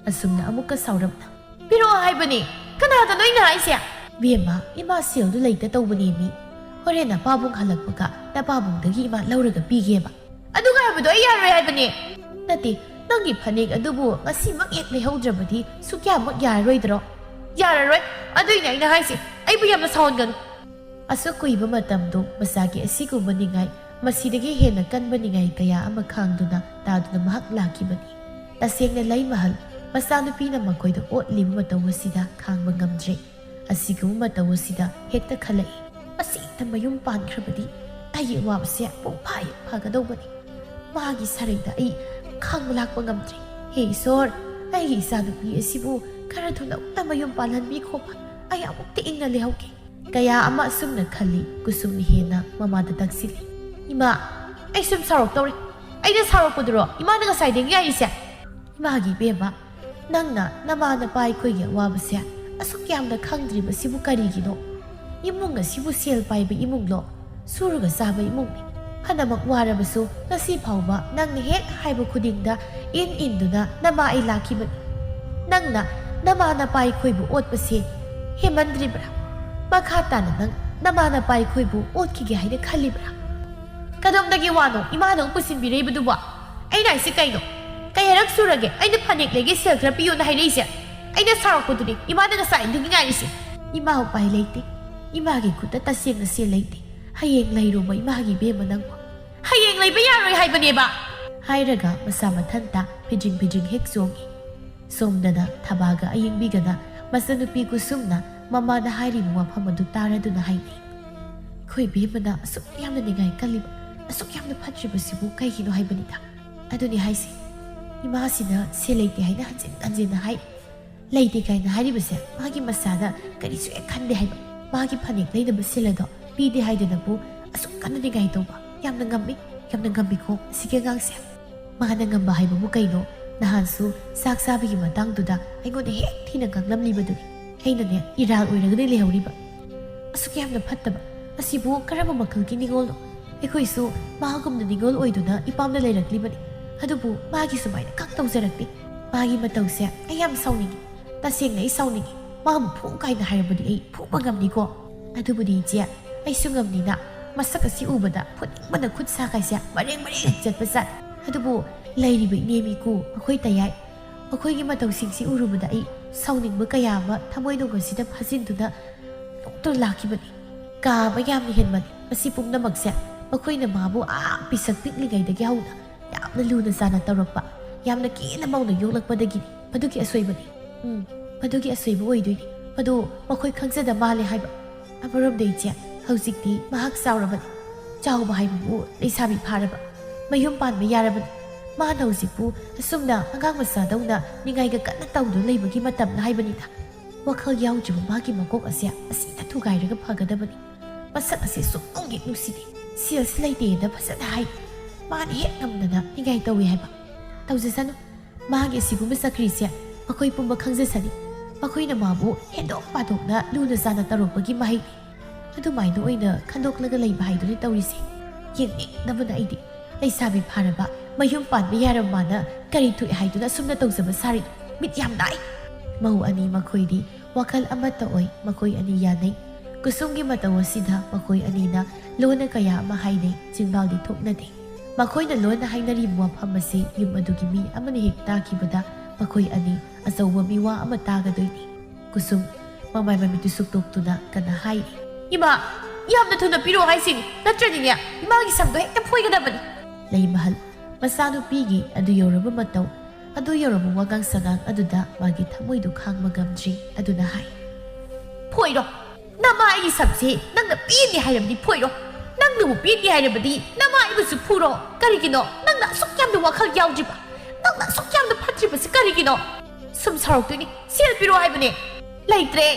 ꯑꯁꯨꯝꯅ ꯑꯃꯨꯛꯀ ꯁꯥꯎꯔꯞꯅ, "ꯄꯤꯔꯛꯑꯣ ꯍꯥꯏꯕꯅꯤ, ꯀꯅꯥꯗꯅꯣ ꯑꯩꯅ ꯍꯥꯏꯁꯦ?" "ꯕꯦꯝꯃ, ꯏꯃꯥ ꯁꯦꯜꯗꯨ ꯂꯩꯇ ꯇꯧꯕꯅꯦ ꯃꯤ꯫ ꯍꯣꯔꯦꯟ ꯅꯄꯥꯕꯨꯡ ꯍꯜꯂꯛꯄꯒ ꯅꯄꯥꯕꯨꯡꯗꯒꯤ ꯏꯃꯥ ꯂꯧꯔꯒ ꯄꯤꯒꯦꯕ꯫" "ꯑꯗꯨꯒ ꯍꯥꯏꯕꯗꯣ ꯑꯩ ꯌꯥꯔꯣꯏ ꯍꯥꯏꯕꯅꯦ꯫" "ꯅꯠꯇꯦ, ꯅꯪꯒꯤ ꯐꯅꯦꯛ ꯑꯗꯨꯕꯨ ꯉꯁꯤꯃꯛ ꯍꯦꯛ ꯂꯩꯍꯧꯗ꯭ꯔꯕꯗꯤ ꯁꯨꯛꯌꯥꯃꯛ ꯌꯥꯔꯔꯣꯏꯗ꯭ꯔꯣ?" "ꯌꯥꯔꯔꯣꯏ, ꯑꯗꯨꯏꯅꯦ ꯑꯩꯅ ꯍꯥꯏꯁꯦ, ꯑꯩꯕꯨ ꯌꯥꯝꯅ ꯁꯥꯎꯍꯟꯒꯅꯨ꯫" ꯑꯁꯨꯛ ꯀꯨꯏꯕ ꯃꯇꯝꯗꯣ ꯃꯆꯥꯒꯤ ꯑꯁꯤꯒꯨꯝꯕ ꯅꯤꯡꯉꯥꯏ, ꯃꯁꯤꯗꯒꯤ ꯍꯦꯟꯅ ꯀꯟꯕ ꯅꯤꯡꯉꯥꯏ ꯀꯌꯥ ꯑꯃ ꯈꯥꯡꯗꯨꯅ ꯇꯥꯗꯨꯅ ꯃꯍꯥꯛ ꯂꯥꯛꯈꯤꯕꯅꯤ꯫ ꯇꯁꯦꯡꯅ ꯂꯩꯃꯍꯜ, ꯃꯆꯥꯅꯨꯄꯤꯅ ꯃꯈꯣꯏꯗ ꯑꯣꯠꯂꯤꯕ ꯃꯇꯧ ꯑꯁꯤꯗ ꯈꯥꯡꯕ ꯉꯝꯗ꯭ꯔꯦ꯫ ꯑꯁꯤꯒꯨꯝꯕ ꯃꯇꯧ ꯑꯁꯤꯗ ꯍꯦꯛꯇ ꯈꯜꯂꯛꯏ, "ꯃꯁꯤꯗ ꯃꯌꯨꯝ ꯄꯥꯟꯈ꯭ꯔꯕꯗꯤ ꯑꯩꯒꯤ ꯑꯋꯥꯕꯁꯦ ꯄꯨꯡꯐꯥ ꯍꯦꯛ ꯐꯒꯗꯧꯕꯅꯤ꯫ ꯃꯥꯒꯤ ꯁꯔꯩꯗ ꯑꯩ ꯈꯥꯡꯕ ꯂꯥꯛꯄ ꯉꯝꯗ꯭ꯔꯦ꯫ ꯍꯦ ꯏꯁꯣꯔ, ꯑꯩꯒꯤ ꯏꯆꯥꯅꯨꯄꯤ ꯑꯁꯤꯕꯨ ꯈꯔ ꯊꯨꯅ ꯑꯃꯨꯛꯇ ꯃꯌꯨꯝ ꯄꯥꯜꯍꯟꯕꯤꯈꯣꯕ, ꯑꯩ ꯑꯃꯨꯛꯇ ꯏꯪꯅ ꯂꯩꯍꯧꯒꯦ꯫" ꯀꯌꯥ ꯑꯃ ꯑꯁꯨꯝꯅ ꯈꯜꯂꯤ꯫ ꯀꯨꯁꯨꯝ ꯍꯦꯟꯅ ꯃꯃꯥꯗ ꯇꯛꯁꯤꯜꯂꯤ꯫ "ꯏꯃꯥ, ꯑꯩ ꯁꯨꯝ ꯁꯥꯎꯔꯛꯇꯧꯔꯦ꯫ ꯑꯩꯅ ꯁꯥꯎꯔꯛꯄꯗꯨꯔꯣ ꯏꯃꯥꯅ ꯉꯁꯥꯏꯗꯒꯤ ꯍꯥꯏꯔꯤꯁꯦ?" ꯏꯃꯥꯒꯤ ꯏꯕꯦꯝꯃ, ꯅꯪꯅ ꯅꯃꯥ ꯅꯄꯥ ꯑꯩꯈꯣꯏꯒꯤ ꯑꯋꯥꯕꯁꯦ ꯑꯁꯨꯛ ꯌꯥꯝꯅ ꯈꯪꯗ꯭ꯔꯤꯕꯁꯤꯕꯨ ꯀꯔꯤꯒꯤꯅꯣ? ꯏꯃꯨꯡ ꯑꯁꯤꯕꯨ ꯁꯦꯜ ꯄꯥꯏꯕ ꯏꯃꯨꯡꯂꯣ? ꯁꯨꯔꯒ ꯆꯥꯕ ꯏꯃꯨꯡꯅꯤ꯫ ꯐꯅꯃꯛ ꯋꯥꯔꯕꯁꯨ ꯉꯁꯤ ꯐꯥꯎꯕ ꯅꯪꯅ ꯍꯦꯛ ꯍꯥꯏꯕ ꯈꯨꯗꯤꯡꯗ ꯏꯟ ꯏꯟꯗꯨꯅ ꯅꯃꯥ ꯑꯩ ꯂꯥꯛꯈꯤꯕꯅꯤ꯫ ꯅꯪꯅ ꯅꯃꯥ ꯅꯄꯥ ꯑꯩꯈꯣꯏꯕꯨ ꯑꯣꯠꯄꯁꯦ ꯍꯦꯃꯟꯗ꯭ꯔꯤꯕ꯭ꯔꯥ? ꯃꯈꯥ ꯇꯥꯅ ꯅꯪ ꯅꯃꯥ ꯅꯄꯥ ꯑꯩꯈꯣꯏꯕꯨ ꯑꯣꯠꯈꯤꯒꯦ ꯍꯥꯏꯅ ꯈꯜꯂꯤꯕ꯭ꯔꯥ? ꯀꯗꯣꯝꯗꯒꯤ ꯋꯥꯅꯣ ꯏꯃꯥꯅ ꯑꯃꯨꯛ ꯄꯨꯁꯤꯟꯕꯤꯔꯛꯏꯕꯗꯨꯕꯣ? ꯑꯩꯅ ꯍꯥꯏꯁꯤ ꯀꯩꯅꯣ? ꯀꯩ ꯍꯥꯏꯔꯛ ꯁꯨꯔꯒꯦ? ꯑꯩꯅ ꯐꯅꯦꯛ ꯂꯩꯒꯦ ꯁꯦꯜ ꯈꯔ ꯄꯤꯌꯣꯅ ꯍꯥꯏꯔꯛꯏꯁꯦ? ꯑꯩꯅ ꯁꯥꯎꯔꯛꯄꯗꯨꯅꯤ ꯏꯃꯥꯅ ꯉꯁꯥꯏꯗꯒꯤ ꯉꯥꯏꯔꯤꯁꯦ꯫ ꯏꯃꯥ ꯎꯄꯥꯏ ꯂꯩꯇꯦ꯫ ꯏꯃꯥꯒꯤ ꯈꯨꯠꯇ ꯇꯁꯦꯡꯅ ꯁꯦꯜ ꯂꯩꯇꯦ꯫ ꯍꯌꯦꯡ ꯂꯩꯔꯨꯕ ꯏꯃꯥꯒꯤ ꯏꯕꯦꯝꯃ ꯅꯪꯕꯨ꯫ ꯍꯌꯦꯡ ꯂꯩꯕ ꯌꯥꯔꯣꯏ ꯍꯥꯏꯕꯅꯦꯕ꯫ ꯍꯥꯏꯔꯒ ꯃꯁꯥ ꯃꯊꯟꯇ ꯐꯤꯗ꯭ꯔꯤꯡ ꯐꯤꯗ꯭ꯔꯤꯡ ꯍꯦꯛ ꯆꯣꯡꯉꯤ꯫ ꯁꯣꯝꯗꯅ ꯊꯕꯥꯒ ꯑꯌꯤꯡꯕꯤꯒꯅ ꯃꯆꯟꯅꯨꯄꯤ ꯀꯨꯁꯨꯝꯅ ꯃꯃꯥꯗ ꯍꯥꯏꯔꯤꯕ ꯋꯥꯐꯝ ꯑꯗꯨ ꯇꯥꯔꯗꯨꯅ ꯍꯥꯏꯅꯩ꯫ ꯑꯩꯈꯣꯏ ꯏꯕꯦꯝꯃꯅ ꯑꯁꯨꯛ ꯌꯥꯝꯅ ꯅꯤꯡꯉꯥꯏ ꯀꯜꯂꯤꯕ, ꯑꯁꯨꯛ ꯌꯥꯝꯅ ꯐꯠꯇ꯭ꯔꯤꯕꯁꯤꯕꯨ ꯀꯩꯒꯤꯅꯣ ꯍꯥꯏꯕꯅꯤꯗ꯫ ꯑꯗꯨꯅꯤ ꯍꯥꯏꯁꯦ, ꯏꯃꯥꯁꯤꯅ ꯁꯦꯜ ꯂꯩꯇꯦ ꯍꯥꯏꯅ ꯍꯟꯖꯤꯟ ꯍꯟꯖꯤꯟꯅ ꯍꯥꯏ꯫ ꯂꯩꯇꯦ ꯀꯥꯏꯅ ꯍꯥꯏꯔꯤꯕꯁꯦ ꯃꯥꯒꯤ ꯃꯁꯥꯗ ꯀꯔꯤꯁꯨ ꯍꯦꯛ ꯈꯟꯗꯦ ꯍꯥꯏꯕ꯫ ꯃꯥꯒꯤ ꯐꯅꯦꯛ ꯂꯩꯅꯕ ꯁꯦꯜ ꯑꯗꯣ ꯄꯤꯗꯦ ꯍꯥꯏꯗꯅꯕꯨ ꯑꯁꯨꯛ ꯀꯟꯅ ꯅꯤꯡꯉꯥꯏ ꯇꯧꯕ꯫ ꯌꯥꯝꯅ ꯉꯝꯃꯤ, ꯌꯥꯝꯅ ꯉꯝꯃꯤꯀꯣ ꯑꯁꯤꯒꯤ ꯑꯉꯥꯡꯁꯦ꯫ ꯃꯥꯅ ꯉꯝꯕ ꯍꯥꯏꯕꯕꯨ ꯀꯩꯅꯣ? ꯅꯍꯥꯟꯁꯨ ꯆꯥꯛ ꯆꯥꯕꯒꯤ ꯃꯇꯥꯡꯗꯨꯗ ꯑꯩꯉꯣꯟꯗ ꯍꯦꯛ ꯊꯤꯅ ꯉꯥꯡꯂꯝꯂꯤꯕꯗꯨꯅꯤ꯫ ꯑꯩꯅꯅꯦ, ꯏꯔꯥꯜ ꯑꯣꯏꯔꯒꯅꯦ ꯂꯩꯍꯧꯔꯤꯕ꯫ ꯑꯁꯨꯛ ꯌꯥꯝꯅ ꯐꯠꯇꯕ ꯑꯁꯤꯕꯨ ꯀꯔꯝꯕ ꯃꯈꯜꯒꯤ ꯅꯤꯉꯣꯜꯅꯣ? ꯑꯩꯈꯣꯏꯁꯨ ꯃꯥꯒꯨꯝꯅ ꯅꯤꯉꯣꯜ ꯑꯣꯏꯗꯨꯅ ꯏꯄꯥꯝꯗ ꯂꯩꯔꯛꯂꯤꯕꯅꯤ꯫ ꯑꯗꯨꯕꯨ ꯃꯥꯒꯤ ꯁꯨꯃꯥꯏꯅ ꯈꯛ ꯇꯧꯖꯔꯛꯇꯦ꯫ ꯃꯥꯒꯤ ꯃꯇꯧꯁꯦ ꯑꯩ ꯌꯥꯝ ꯁꯥꯎꯅꯤꯡꯉꯤ꯫ ꯇꯁꯦꯡꯅ ꯑꯩ ꯁꯥꯎꯅꯤꯡꯉꯤ꯫ ꯃꯥꯕꯨ ꯐꯨ ꯀꯥꯏꯅ ꯍꯥꯏꯔꯕꯗꯤ ꯑꯩ ꯐꯨꯕ ꯉꯝꯅꯤꯀꯣ꯫ ꯑꯗꯨꯕꯨꯗꯤ ꯏꯆꯦ, ꯑꯩꯁꯨ ꯉꯝꯅꯤꯅ ꯃꯁꯛ ꯑꯁꯤ ꯎꯕꯗ ꯐꯨꯅꯤꯡꯕꯅ ꯈꯨꯠ ꯁꯥ ꯀꯥꯏꯁꯦ ꯃꯔꯦꯡ ꯃꯔꯦꯡ ꯆꯠꯄ ꯖꯥꯠ꯫ ꯑꯗꯨꯕꯨ ꯂꯩꯔꯤꯕ ꯏꯅꯦ ꯃꯤꯀꯨ ꯃꯈꯣꯏ ꯇꯌꯥꯏ, ꯃꯈꯣꯏꯒꯤ ꯃꯇꯧꯁꯤꯡꯁꯤ ꯎꯔꯨꯕꯗ ꯑꯩ ꯁꯥꯎꯅꯤꯡꯕ ꯀꯌꯥ ꯑꯃ ꯊꯃꯣꯏꯅꯨꯡ ꯑꯁꯤꯗ ꯐꯥꯖꯤꯟꯗꯨꯅ ꯅꯣꯛꯇꯨꯅ ꯂꯥꯛꯈꯤꯕꯅꯤ꯫ ꯀꯥꯕ ꯌꯥꯝꯅ ꯍꯦꯟꯃꯜꯂꯤ꯫ ꯃꯁꯤ ꯄꯨꯝꯅꯃꯛꯁꯦ ꯃꯈꯣꯏꯅ ꯃꯥꯕꯨ ꯑꯥ ꯄꯤꯁꯛ ꯄꯤꯛꯂꯤꯉꯩꯗꯒꯤ ꯍꯧꯅ ꯌꯥꯝꯅ ꯂꯨꯅ ꯆꯥꯅ ꯇꯧꯔꯛꯄ, ꯌꯥꯝꯅ ꯀꯦꯅ ꯃꯧꯅ ꯌꯣꯛꯂꯛꯄꯗꯒꯤꯅꯤ꯫ ꯃꯗꯨꯒꯤ ꯑꯁꯣꯏꯕꯅꯤ꯫ ꯎꯝ, ꯃꯗꯨꯒꯤ ꯑꯁꯣꯏꯕ ꯑꯣꯏꯗꯣꯏꯅꯤ꯫ ꯃꯗꯨ ꯃꯈꯣꯏ ꯈꯪꯖꯗ ꯃꯥꯜꯂꯦ ꯍꯥꯏꯕ꯫ ꯑꯃꯔꯣꯝꯗ ꯏꯆꯦ, ꯍꯧꯖꯤꯛꯇꯤ ꯃꯍꯥꯛ ꯆꯥꯎꯔꯕꯅꯤ꯫ ꯆꯥꯎꯕ ꯍꯥꯏꯕꯕꯨ ꯂꯩꯁꯥꯕꯤ ꯐꯥꯔꯕ, ꯃꯌꯨꯝ ꯄꯥꯟꯕ ꯌꯥꯔꯕꯅꯤ꯫ ꯃꯥꯅ ꯍꯧꯖꯤꯛꯄꯨ ꯑꯁꯨꯝꯅ ꯑꯉꯥꯡ ꯃꯆꯥꯗꯧꯅ ꯅꯤꯡꯉꯥꯏꯒ ꯀꯟꯅ ꯇꯧꯗꯨꯅ ꯂꯩꯕꯒꯤ ꯃꯇꯝꯂ ꯍꯥꯏꯕꯅꯤꯗ꯫ ꯋꯥꯈꯜ ꯌꯥꯎꯗ꯭ꯔꯤꯕ ꯃꯥꯒꯤ ꯃꯀꯣꯛ ꯑꯁꯦ ꯑꯁꯤꯗ ꯊꯨꯒꯥꯏꯔꯒ ꯐꯒꯗꯕꯅꯤ꯫ ꯃꯁꯛ ꯑꯁꯤ ꯁꯨꯛꯅꯨꯡ ꯍꯦꯛ ꯅꯨꯡꯁꯤꯗꯦ꯫ ꯁꯦꯜꯁꯤ ꯂꯩꯇꯦꯅ ꯐꯖꯅ ꯍꯥꯏ꯫ ꯃꯥꯅ ꯍꯦꯛ ꯉꯝꯗꯅ ꯅꯤꯡꯉꯥꯏ ꯇꯧꯏ ꯍꯥꯏꯕ꯫ ꯇꯧꯖꯁꯅꯨ꯫ ꯃꯥꯒꯤ ꯑꯁꯤꯒꯨꯝꯕ ꯆꯀ꯭ꯔꯤꯁꯦ ꯃꯈꯣꯏ ꯄꯨꯝꯕ ꯈꯪꯖꯁꯅꯤ꯫ ꯃꯈꯣꯏꯅ ꯃꯥꯕꯨ ꯍꯦꯟꯗꯣꯛ ꯄꯥꯗꯣꯛꯅ ꯂꯨꯅ ꯆꯥꯅ ꯇꯧꯔꯛꯄꯒꯤ ꯃꯍꯩꯅꯤ꯫ ꯑꯗꯨꯃꯥꯏꯅ ꯑꯣꯏꯅ ꯈꯟꯗꯣꯛꯂꯒ ꯂꯩꯕ ꯍꯥꯏꯗꯨꯅꯤ ꯇꯧꯔꯤꯁꯦ꯫ ꯌꯦꯡꯅꯤꯡꯗꯕꯅ ꯑꯩꯗꯤ꯫ ꯂꯩꯁꯥꯕꯤ ꯐꯥꯔꯕ, ꯃꯌꯨꯝ ꯄꯥꯟꯕ ꯌꯥꯔꯕ ꯃꯥꯅ ꯀꯔꯤ ꯊꯣꯛꯑꯦ ꯍꯥꯏꯗꯨꯅ ꯑꯁꯨꯝꯅ ꯇꯧꯖꯕ ꯁꯥꯔꯤꯅꯣ? ꯃꯤꯠ ꯌꯥꯝ ꯅꯥꯏ꯫ ꯃꯧ ꯑꯅꯤ ꯃꯈꯣꯏꯗꯤ ꯋꯥꯈꯜ ꯑꯃꯠꯇ ꯑꯣꯏ꯫ ꯃꯈꯣꯏ ꯑꯅꯤ ꯌꯥꯅꯩ꯫ ꯀꯨꯁꯨꯝꯒꯤ ꯃꯇꯧ ꯑꯁꯤꯗ ꯃꯈꯣꯏ ꯑꯅꯤꯅ ꯂꯣꯟꯅ ꯀꯌꯥ ꯑꯃ ꯍꯥꯏꯅꯩ꯫ ꯆꯤꯟꯕꯥꯜꯗꯤ ꯊꯣꯛꯅꯗꯦ꯫ ꯃꯈꯣꯏꯅ ꯂꯣꯟꯅ ꯍꯥꯏꯅꯔꯤꯕ ꯋꯥꯐꯝ ꯑꯁꯤ ꯌꯨꯝ ꯑꯗꯨꯒꯤ ꯃꯤ ꯑꯃꯅ ꯍꯦꯛ ꯇꯥꯈꯤꯕꯗ ꯃꯈꯣꯏ ꯑꯅꯤ ꯑꯆꯧꯕ ꯃꯤꯋꯥ ꯑꯃ ꯇꯥꯒꯗꯣꯏꯅꯤ꯫ ꯀꯨꯁꯨꯝ ꯃꯃꯥꯏ ꯃꯃꯤꯠꯇꯨ ꯁꯨꯛꯇꯣꯛꯇꯨꯅ ꯀꯟꯅ ꯍꯥꯏꯔꯤ꯫ "ꯏꯃꯥ, ꯌꯥꯝꯅ ꯊꯨꯅ ꯄꯤꯔꯛꯑꯣ ꯍꯥꯏꯁꯤꯅꯤ, ꯅꯠꯇ꯭ꯔꯗꯤꯅꯦ ꯏꯃꯥꯒꯤ ꯁꯝꯗꯣ ꯍꯦꯛꯇ ꯐꯣꯏꯒꯗꯕꯅꯤ!" ꯂꯩꯃꯍꯜ ꯃꯆꯥꯅꯨꯄꯤꯒꯤ ꯑꯗꯨ ꯌꯧꯔꯕ ꯃꯇꯧ, ꯑꯗꯨ ꯌꯧꯔꯕ ꯋꯥꯉꯥꯡ ꯁꯉꯥꯡ ꯑꯗꯨꯗ ꯃꯥꯒꯤ ꯊꯃꯣꯏꯗꯨ ꯈꯥꯡꯕ ꯉꯝꯗ꯭ꯔꯤ꯫ ꯑꯗꯨꯅ ꯍꯥꯏ, "ꯐꯣꯏꯔꯣ, ꯅꯃꯥ ꯑꯩꯒꯤ ꯁꯝꯁꯦ ꯅꯪꯅ ꯄꯤꯅꯤ ꯍꯥꯏꯔꯕꯗꯤ ꯐꯣꯏꯔꯣ, ꯅꯪꯅꯕꯨ ꯄꯤꯅꯤ ꯍꯥꯏꯔꯕꯗꯤ ꯅꯃꯥ ꯑꯩꯕꯨꯁꯨ ꯐꯨꯔꯣ꯫ ꯀꯔꯤꯒꯤꯅꯣ ꯅꯪꯅ ꯑꯁꯨꯛ ꯌꯥꯝꯅ ꯋꯥꯈꯜ ꯌꯥꯎꯗ꯭ꯔꯤꯕ? ꯅꯪꯅ ꯑꯁꯨꯛ ꯌꯥꯝꯅ ꯐꯠꯇ꯭ꯔꯤꯕꯁꯤ ꯀꯔꯤꯒꯤꯅꯣ? ꯁꯨꯝ ꯁꯥꯎꯔꯛꯇꯣꯏꯅꯤ꯫ ꯁꯦꯜ ꯄꯤꯔꯣ ꯍꯥꯏꯕꯅꯦ꯫ ꯂꯩꯇ꯭ꯔꯦ꯫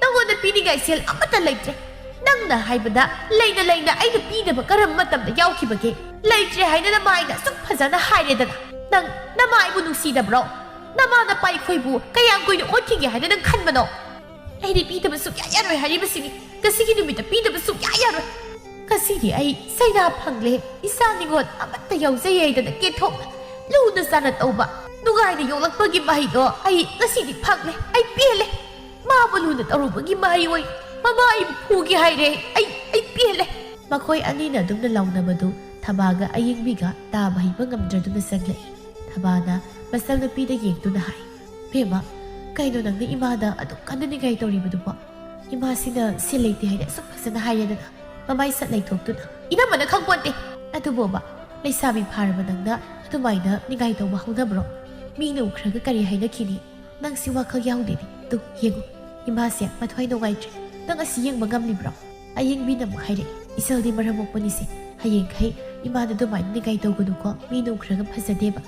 ꯅꯪꯉꯣꯟꯗ ꯄꯤꯅꯤꯡꯉꯥꯏ ꯁꯦꯜ ꯑꯃꯠꯇ ꯂꯩꯇ꯭ꯔꯦ꯫ ꯅꯪꯅ ꯍꯥꯏꯕꯗ ꯂꯩꯅ ꯂꯩꯅ ꯑꯩꯅ ꯄꯤꯅꯕ ꯀꯔꯝꯕ ꯃꯇꯝꯗ ꯌꯥꯎꯈꯤꯕꯒꯦ? ꯂꯩꯇ꯭ꯔꯦ ꯍꯥꯏꯅ ꯅꯃꯥ ꯑꯩꯅ ꯑꯁꯨꯛ ꯐꯖꯅ ꯍꯥꯏꯔꯦꯗꯅ꯫ ꯅꯪ ꯅꯃꯥ ꯑꯩꯕꯨ ꯅꯨꯡꯁꯤꯗꯕ꯭ꯔꯣ? ꯅꯃꯥ ꯅꯄꯥ ꯑꯩꯈꯣꯏꯕꯨ ꯀꯌꯥꯝ ꯀꯨꯏꯅ ꯑꯣꯠꯈꯤꯒꯦ ꯍꯥꯏꯅ ꯅꯪ ꯈꯟꯕꯅꯣ? ꯑꯩꯗꯤ ꯄꯤꯗꯕ ꯁꯨꯛꯌꯥ ꯌꯥꯔꯣꯏ ꯍꯥꯏꯔꯤꯕꯁꯤꯅꯤ꯫ ꯉꯁꯤꯒꯤ ꯅꯨꯃꯤꯠꯇ ꯄꯤꯗꯕ ꯁꯨꯛꯌꯥ ꯌꯥꯔꯣꯏ꯫ ꯉꯁꯤꯗꯤ ꯑꯩ ꯁꯩꯗꯥ ꯐꯪꯂꯦ꯫ ꯏꯆꯥ ꯅꯤꯉꯣꯜ ꯑꯃꯠꯇ ꯌꯥꯎꯖꯩ ꯍꯥꯏꯗꯅ ꯀꯦꯊꯣꯛꯅ ꯂꯨꯅ ꯆꯥꯅ ꯇꯧꯕ, ꯅꯨꯡꯉꯥꯏꯅ ꯌꯣꯛꯂꯛꯄꯒꯤ ꯃꯍꯩꯗꯣ ꯑꯩ ꯉꯁꯤꯗꯤ ꯐꯪꯂꯦ꯫ ꯑꯩ ꯄꯦꯜꯂꯦ꯫ ꯃꯥꯕꯨ ꯂꯨꯅ ꯇꯧꯔꯨꯕꯒꯤ ꯃꯍꯩ ꯑꯣꯏ ꯃꯃꯥ ꯑꯩꯕꯨ ꯐꯨꯒꯦ ꯍꯥꯏꯔꯦ꯫ ꯑꯩ, ꯑꯩ ꯄꯦꯜꯂꯦ꯫ ꯃꯈꯣꯏ ꯑꯅꯤꯅ ꯑꯗꯨꯝꯅ ꯂꯥꯎꯅꯕꯗꯨ ꯊꯕꯥꯒ ꯑꯌꯦꯡꯕꯤꯒ ꯇꯥꯕ ꯍꯩꯕ ꯉꯝꯗ꯭ꯔꯗꯨꯅ ꯆꯪꯂꯛꯏ꯫ ꯊꯕꯥꯅ ꯃꯆꯜꯅꯨꯄꯤꯗ ꯌꯦꯡꯗꯨꯅ ꯍꯥꯏ, "ꯕꯦꯝꯃ, ꯀꯩꯅꯣ ꯅꯪꯅ ꯏꯃꯥꯗ ꯑꯗꯨꯛ ꯀꯟꯅ ꯅꯤꯡꯉꯥꯏ ꯇꯧꯔꯤꯕꯗꯨꯕꯣ? ꯏꯃꯥꯁꯤꯅ ꯁꯦꯜ ꯂꯩꯇꯦ ꯍꯥꯏꯅ ꯑꯁꯨꯛ ꯐꯖꯅ ꯍꯥꯏꯔꯦꯗꯅ?" ꯃꯃꯥꯏ ꯁꯠ ꯂꯩꯊꯣꯛꯇꯨꯅ, "ꯏꯅꯝꯃꯅ ꯈꯪꯄꯣꯟꯇꯦ꯫ ꯑꯗꯨꯕꯣꯕ, ꯂꯩꯁꯥꯕꯤ ꯐꯥꯔꯕ ꯅꯪꯅ ꯑꯗꯨꯃꯥꯏꯅ ꯅꯤꯡꯉꯥꯏ ꯇꯧꯕ ꯍꯧꯅꯕ꯭ꯔꯣ? ꯃꯤꯅ ꯎꯈ꯭ꯔꯒ ꯀꯔꯤ ꯍꯥꯏꯅꯈꯤꯅꯤ? ꯅꯪꯁꯤ ꯋꯥꯈꯜ ꯌꯥꯎꯗꯦꯅꯦ꯫ ꯇꯨ, ꯌꯦꯡꯉꯨ, ꯏꯃꯥꯁꯦ ꯃꯊ꯭ꯋꯥꯏ ꯅꯨꯡꯉꯥꯏꯇ꯭ꯔꯦ꯫ ꯅꯪ ꯑꯁꯤ ꯌꯦꯡꯕ ꯉꯝꯂꯤꯕ꯭ꯔꯣ?" ꯑꯌꯦꯡꯕꯤꯅ ꯑꯃꯨꯛ ꯍꯥꯏꯔꯛꯏ, "ꯏꯆꯜꯗꯤ ꯃꯔꯝ ꯃꯣꯛꯄꯅꯤꯁꯦ꯫ ꯍꯌꯦꯡꯈꯩ ꯏꯃꯥꯗ ꯑꯗꯨꯃꯥꯏꯅ ꯅꯤꯡꯉꯥꯏ ꯇꯧꯒꯅꯨꯀꯣ꯫ ꯃꯤꯅ ꯎꯈ꯭ꯔꯒ ꯐꯖꯗꯦꯕ꯫"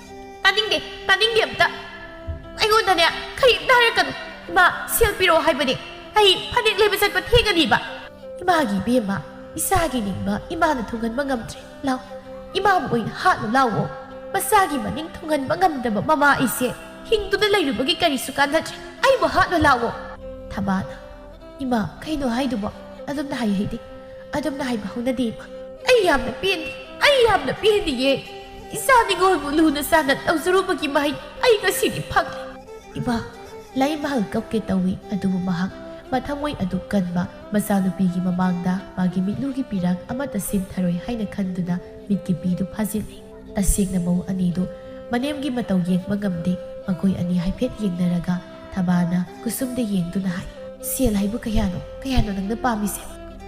"ꯇꯥꯅꯤꯡꯗꯦ, ꯇꯥꯅꯤꯡꯗꯦ ꯑꯝꯇ꯫ ꯑꯩꯉꯣꯟꯗꯅꯦ ꯀꯔꯤꯝꯇ ꯍꯥꯏꯔꯛꯀꯅꯨ꯫ ꯏꯃꯥ, ꯁꯦꯜ ꯄꯤꯔꯛꯑꯣ ꯍꯥꯏꯕꯅꯦ꯫ ꯑꯩ ꯐꯅꯦꯛ ꯂꯩꯕ ꯆꯠꯄ ꯊꯦꯡꯒꯅꯤꯕ꯫" "ꯏꯃꯥꯒꯤ ꯏꯕꯦꯝꯃ, ꯏꯆꯥꯒꯤ ꯅꯤꯡꯕ ꯏꯃꯥꯅ ꯊꯨꯡꯍꯟꯕ ꯉꯝꯗ꯭ꯔꯦ꯫ ꯂꯥꯎ, ꯏꯃꯥꯕꯨ ꯑꯣꯏꯅ ꯍꯥꯠꯂꯨ ꯂꯥꯎꯑꯣ꯫" ꯃꯆꯥꯒꯤ ꯃꯅꯤꯡ ꯊꯨꯡꯍꯟꯕ ꯉꯝꯗꯕ ꯃꯃꯥ ꯑꯩꯁꯦ ꯍꯤꯡꯗꯨꯅ ꯂꯩꯔꯨꯕꯒꯤ ꯀꯔꯤꯁꯨ ꯀꯥꯟꯅꯗ꯭ꯔꯦ꯫ ꯑꯩꯕꯨ ꯍꯥꯠꯂꯣ ꯂꯥꯛꯑꯣ꯫ ꯊꯕꯥꯅ, "ꯏꯃꯥ, ꯀꯩꯅꯣ ꯍꯥꯏꯗꯨꯕꯣ? ꯑꯗꯨꯝꯅ ꯍꯥꯏ ꯍꯩꯗꯦ, ꯑꯗꯨꯝꯅ ꯍꯥꯏꯕ ꯍꯧꯅꯗꯦ, ꯏꯃꯥ꯫ ꯑꯩ ꯌꯥꯝꯅ ꯄꯦꯟꯗꯦ, ꯑꯩ ꯌꯥꯝꯅ ꯄꯦꯟꯗꯤꯌꯦ꯫ ꯏꯆꯥ ꯅꯤꯉꯣꯜꯕꯨ ꯂꯨꯅ ꯆꯥꯟꯅ ꯇꯧꯖꯔꯨꯕꯒꯤ ꯃꯍꯩ ꯑꯩ ꯉꯁꯤꯗꯤ ꯐꯪꯂꯦ꯫" ꯏꯃꯥ, ꯂꯥꯏꯃꯍꯜ ꯀꯞꯀꯦ ꯇꯧꯏ, ꯑꯗꯨꯕꯨ ꯃꯍꯥꯛ ꯃꯊꯃꯣꯏ ꯑꯗꯨ ꯀꯟꯕ, ꯃꯆꯥꯅꯨꯄꯤꯒꯤ ꯃꯃꯥꯡꯗ ꯃꯥꯒꯤ ꯃꯤꯠꯂꯨꯒꯤ ꯄꯤꯔꯥꯡ ꯑꯃꯠꯇ ꯁꯤꯟꯊꯔꯣꯏ ꯍꯥꯏꯅ ꯈꯟꯗꯨꯅ ꯃꯤꯠꯀꯤ ꯄꯤꯗꯨ ꯐꯥꯖꯤꯜꯂꯤ꯫ ꯇꯁꯦꯡꯅ ꯃꯧ ꯑꯅꯤꯗꯨ ꯃꯅꯦꯝꯒꯤ ꯃꯇꯧ ꯌꯦꯡꯕ ꯉꯝꯗꯦ꯫ ꯃꯈꯣꯏ ꯑꯅꯤ ꯍꯥꯏꯐꯦꯠ ꯌꯦꯡꯅꯔꯒ ꯊꯕꯥꯅ ꯀꯨꯁꯨꯝꯗ ꯌꯦꯡꯗꯨꯅ ꯍꯥꯏ, "ꯁꯦꯜ ꯍꯥꯏꯕꯨ ꯀꯌꯥꯅꯣ, ꯀꯌꯥꯅꯣ ꯅꯪꯅ ꯄꯥꯝꯃꯤꯁꯦ?"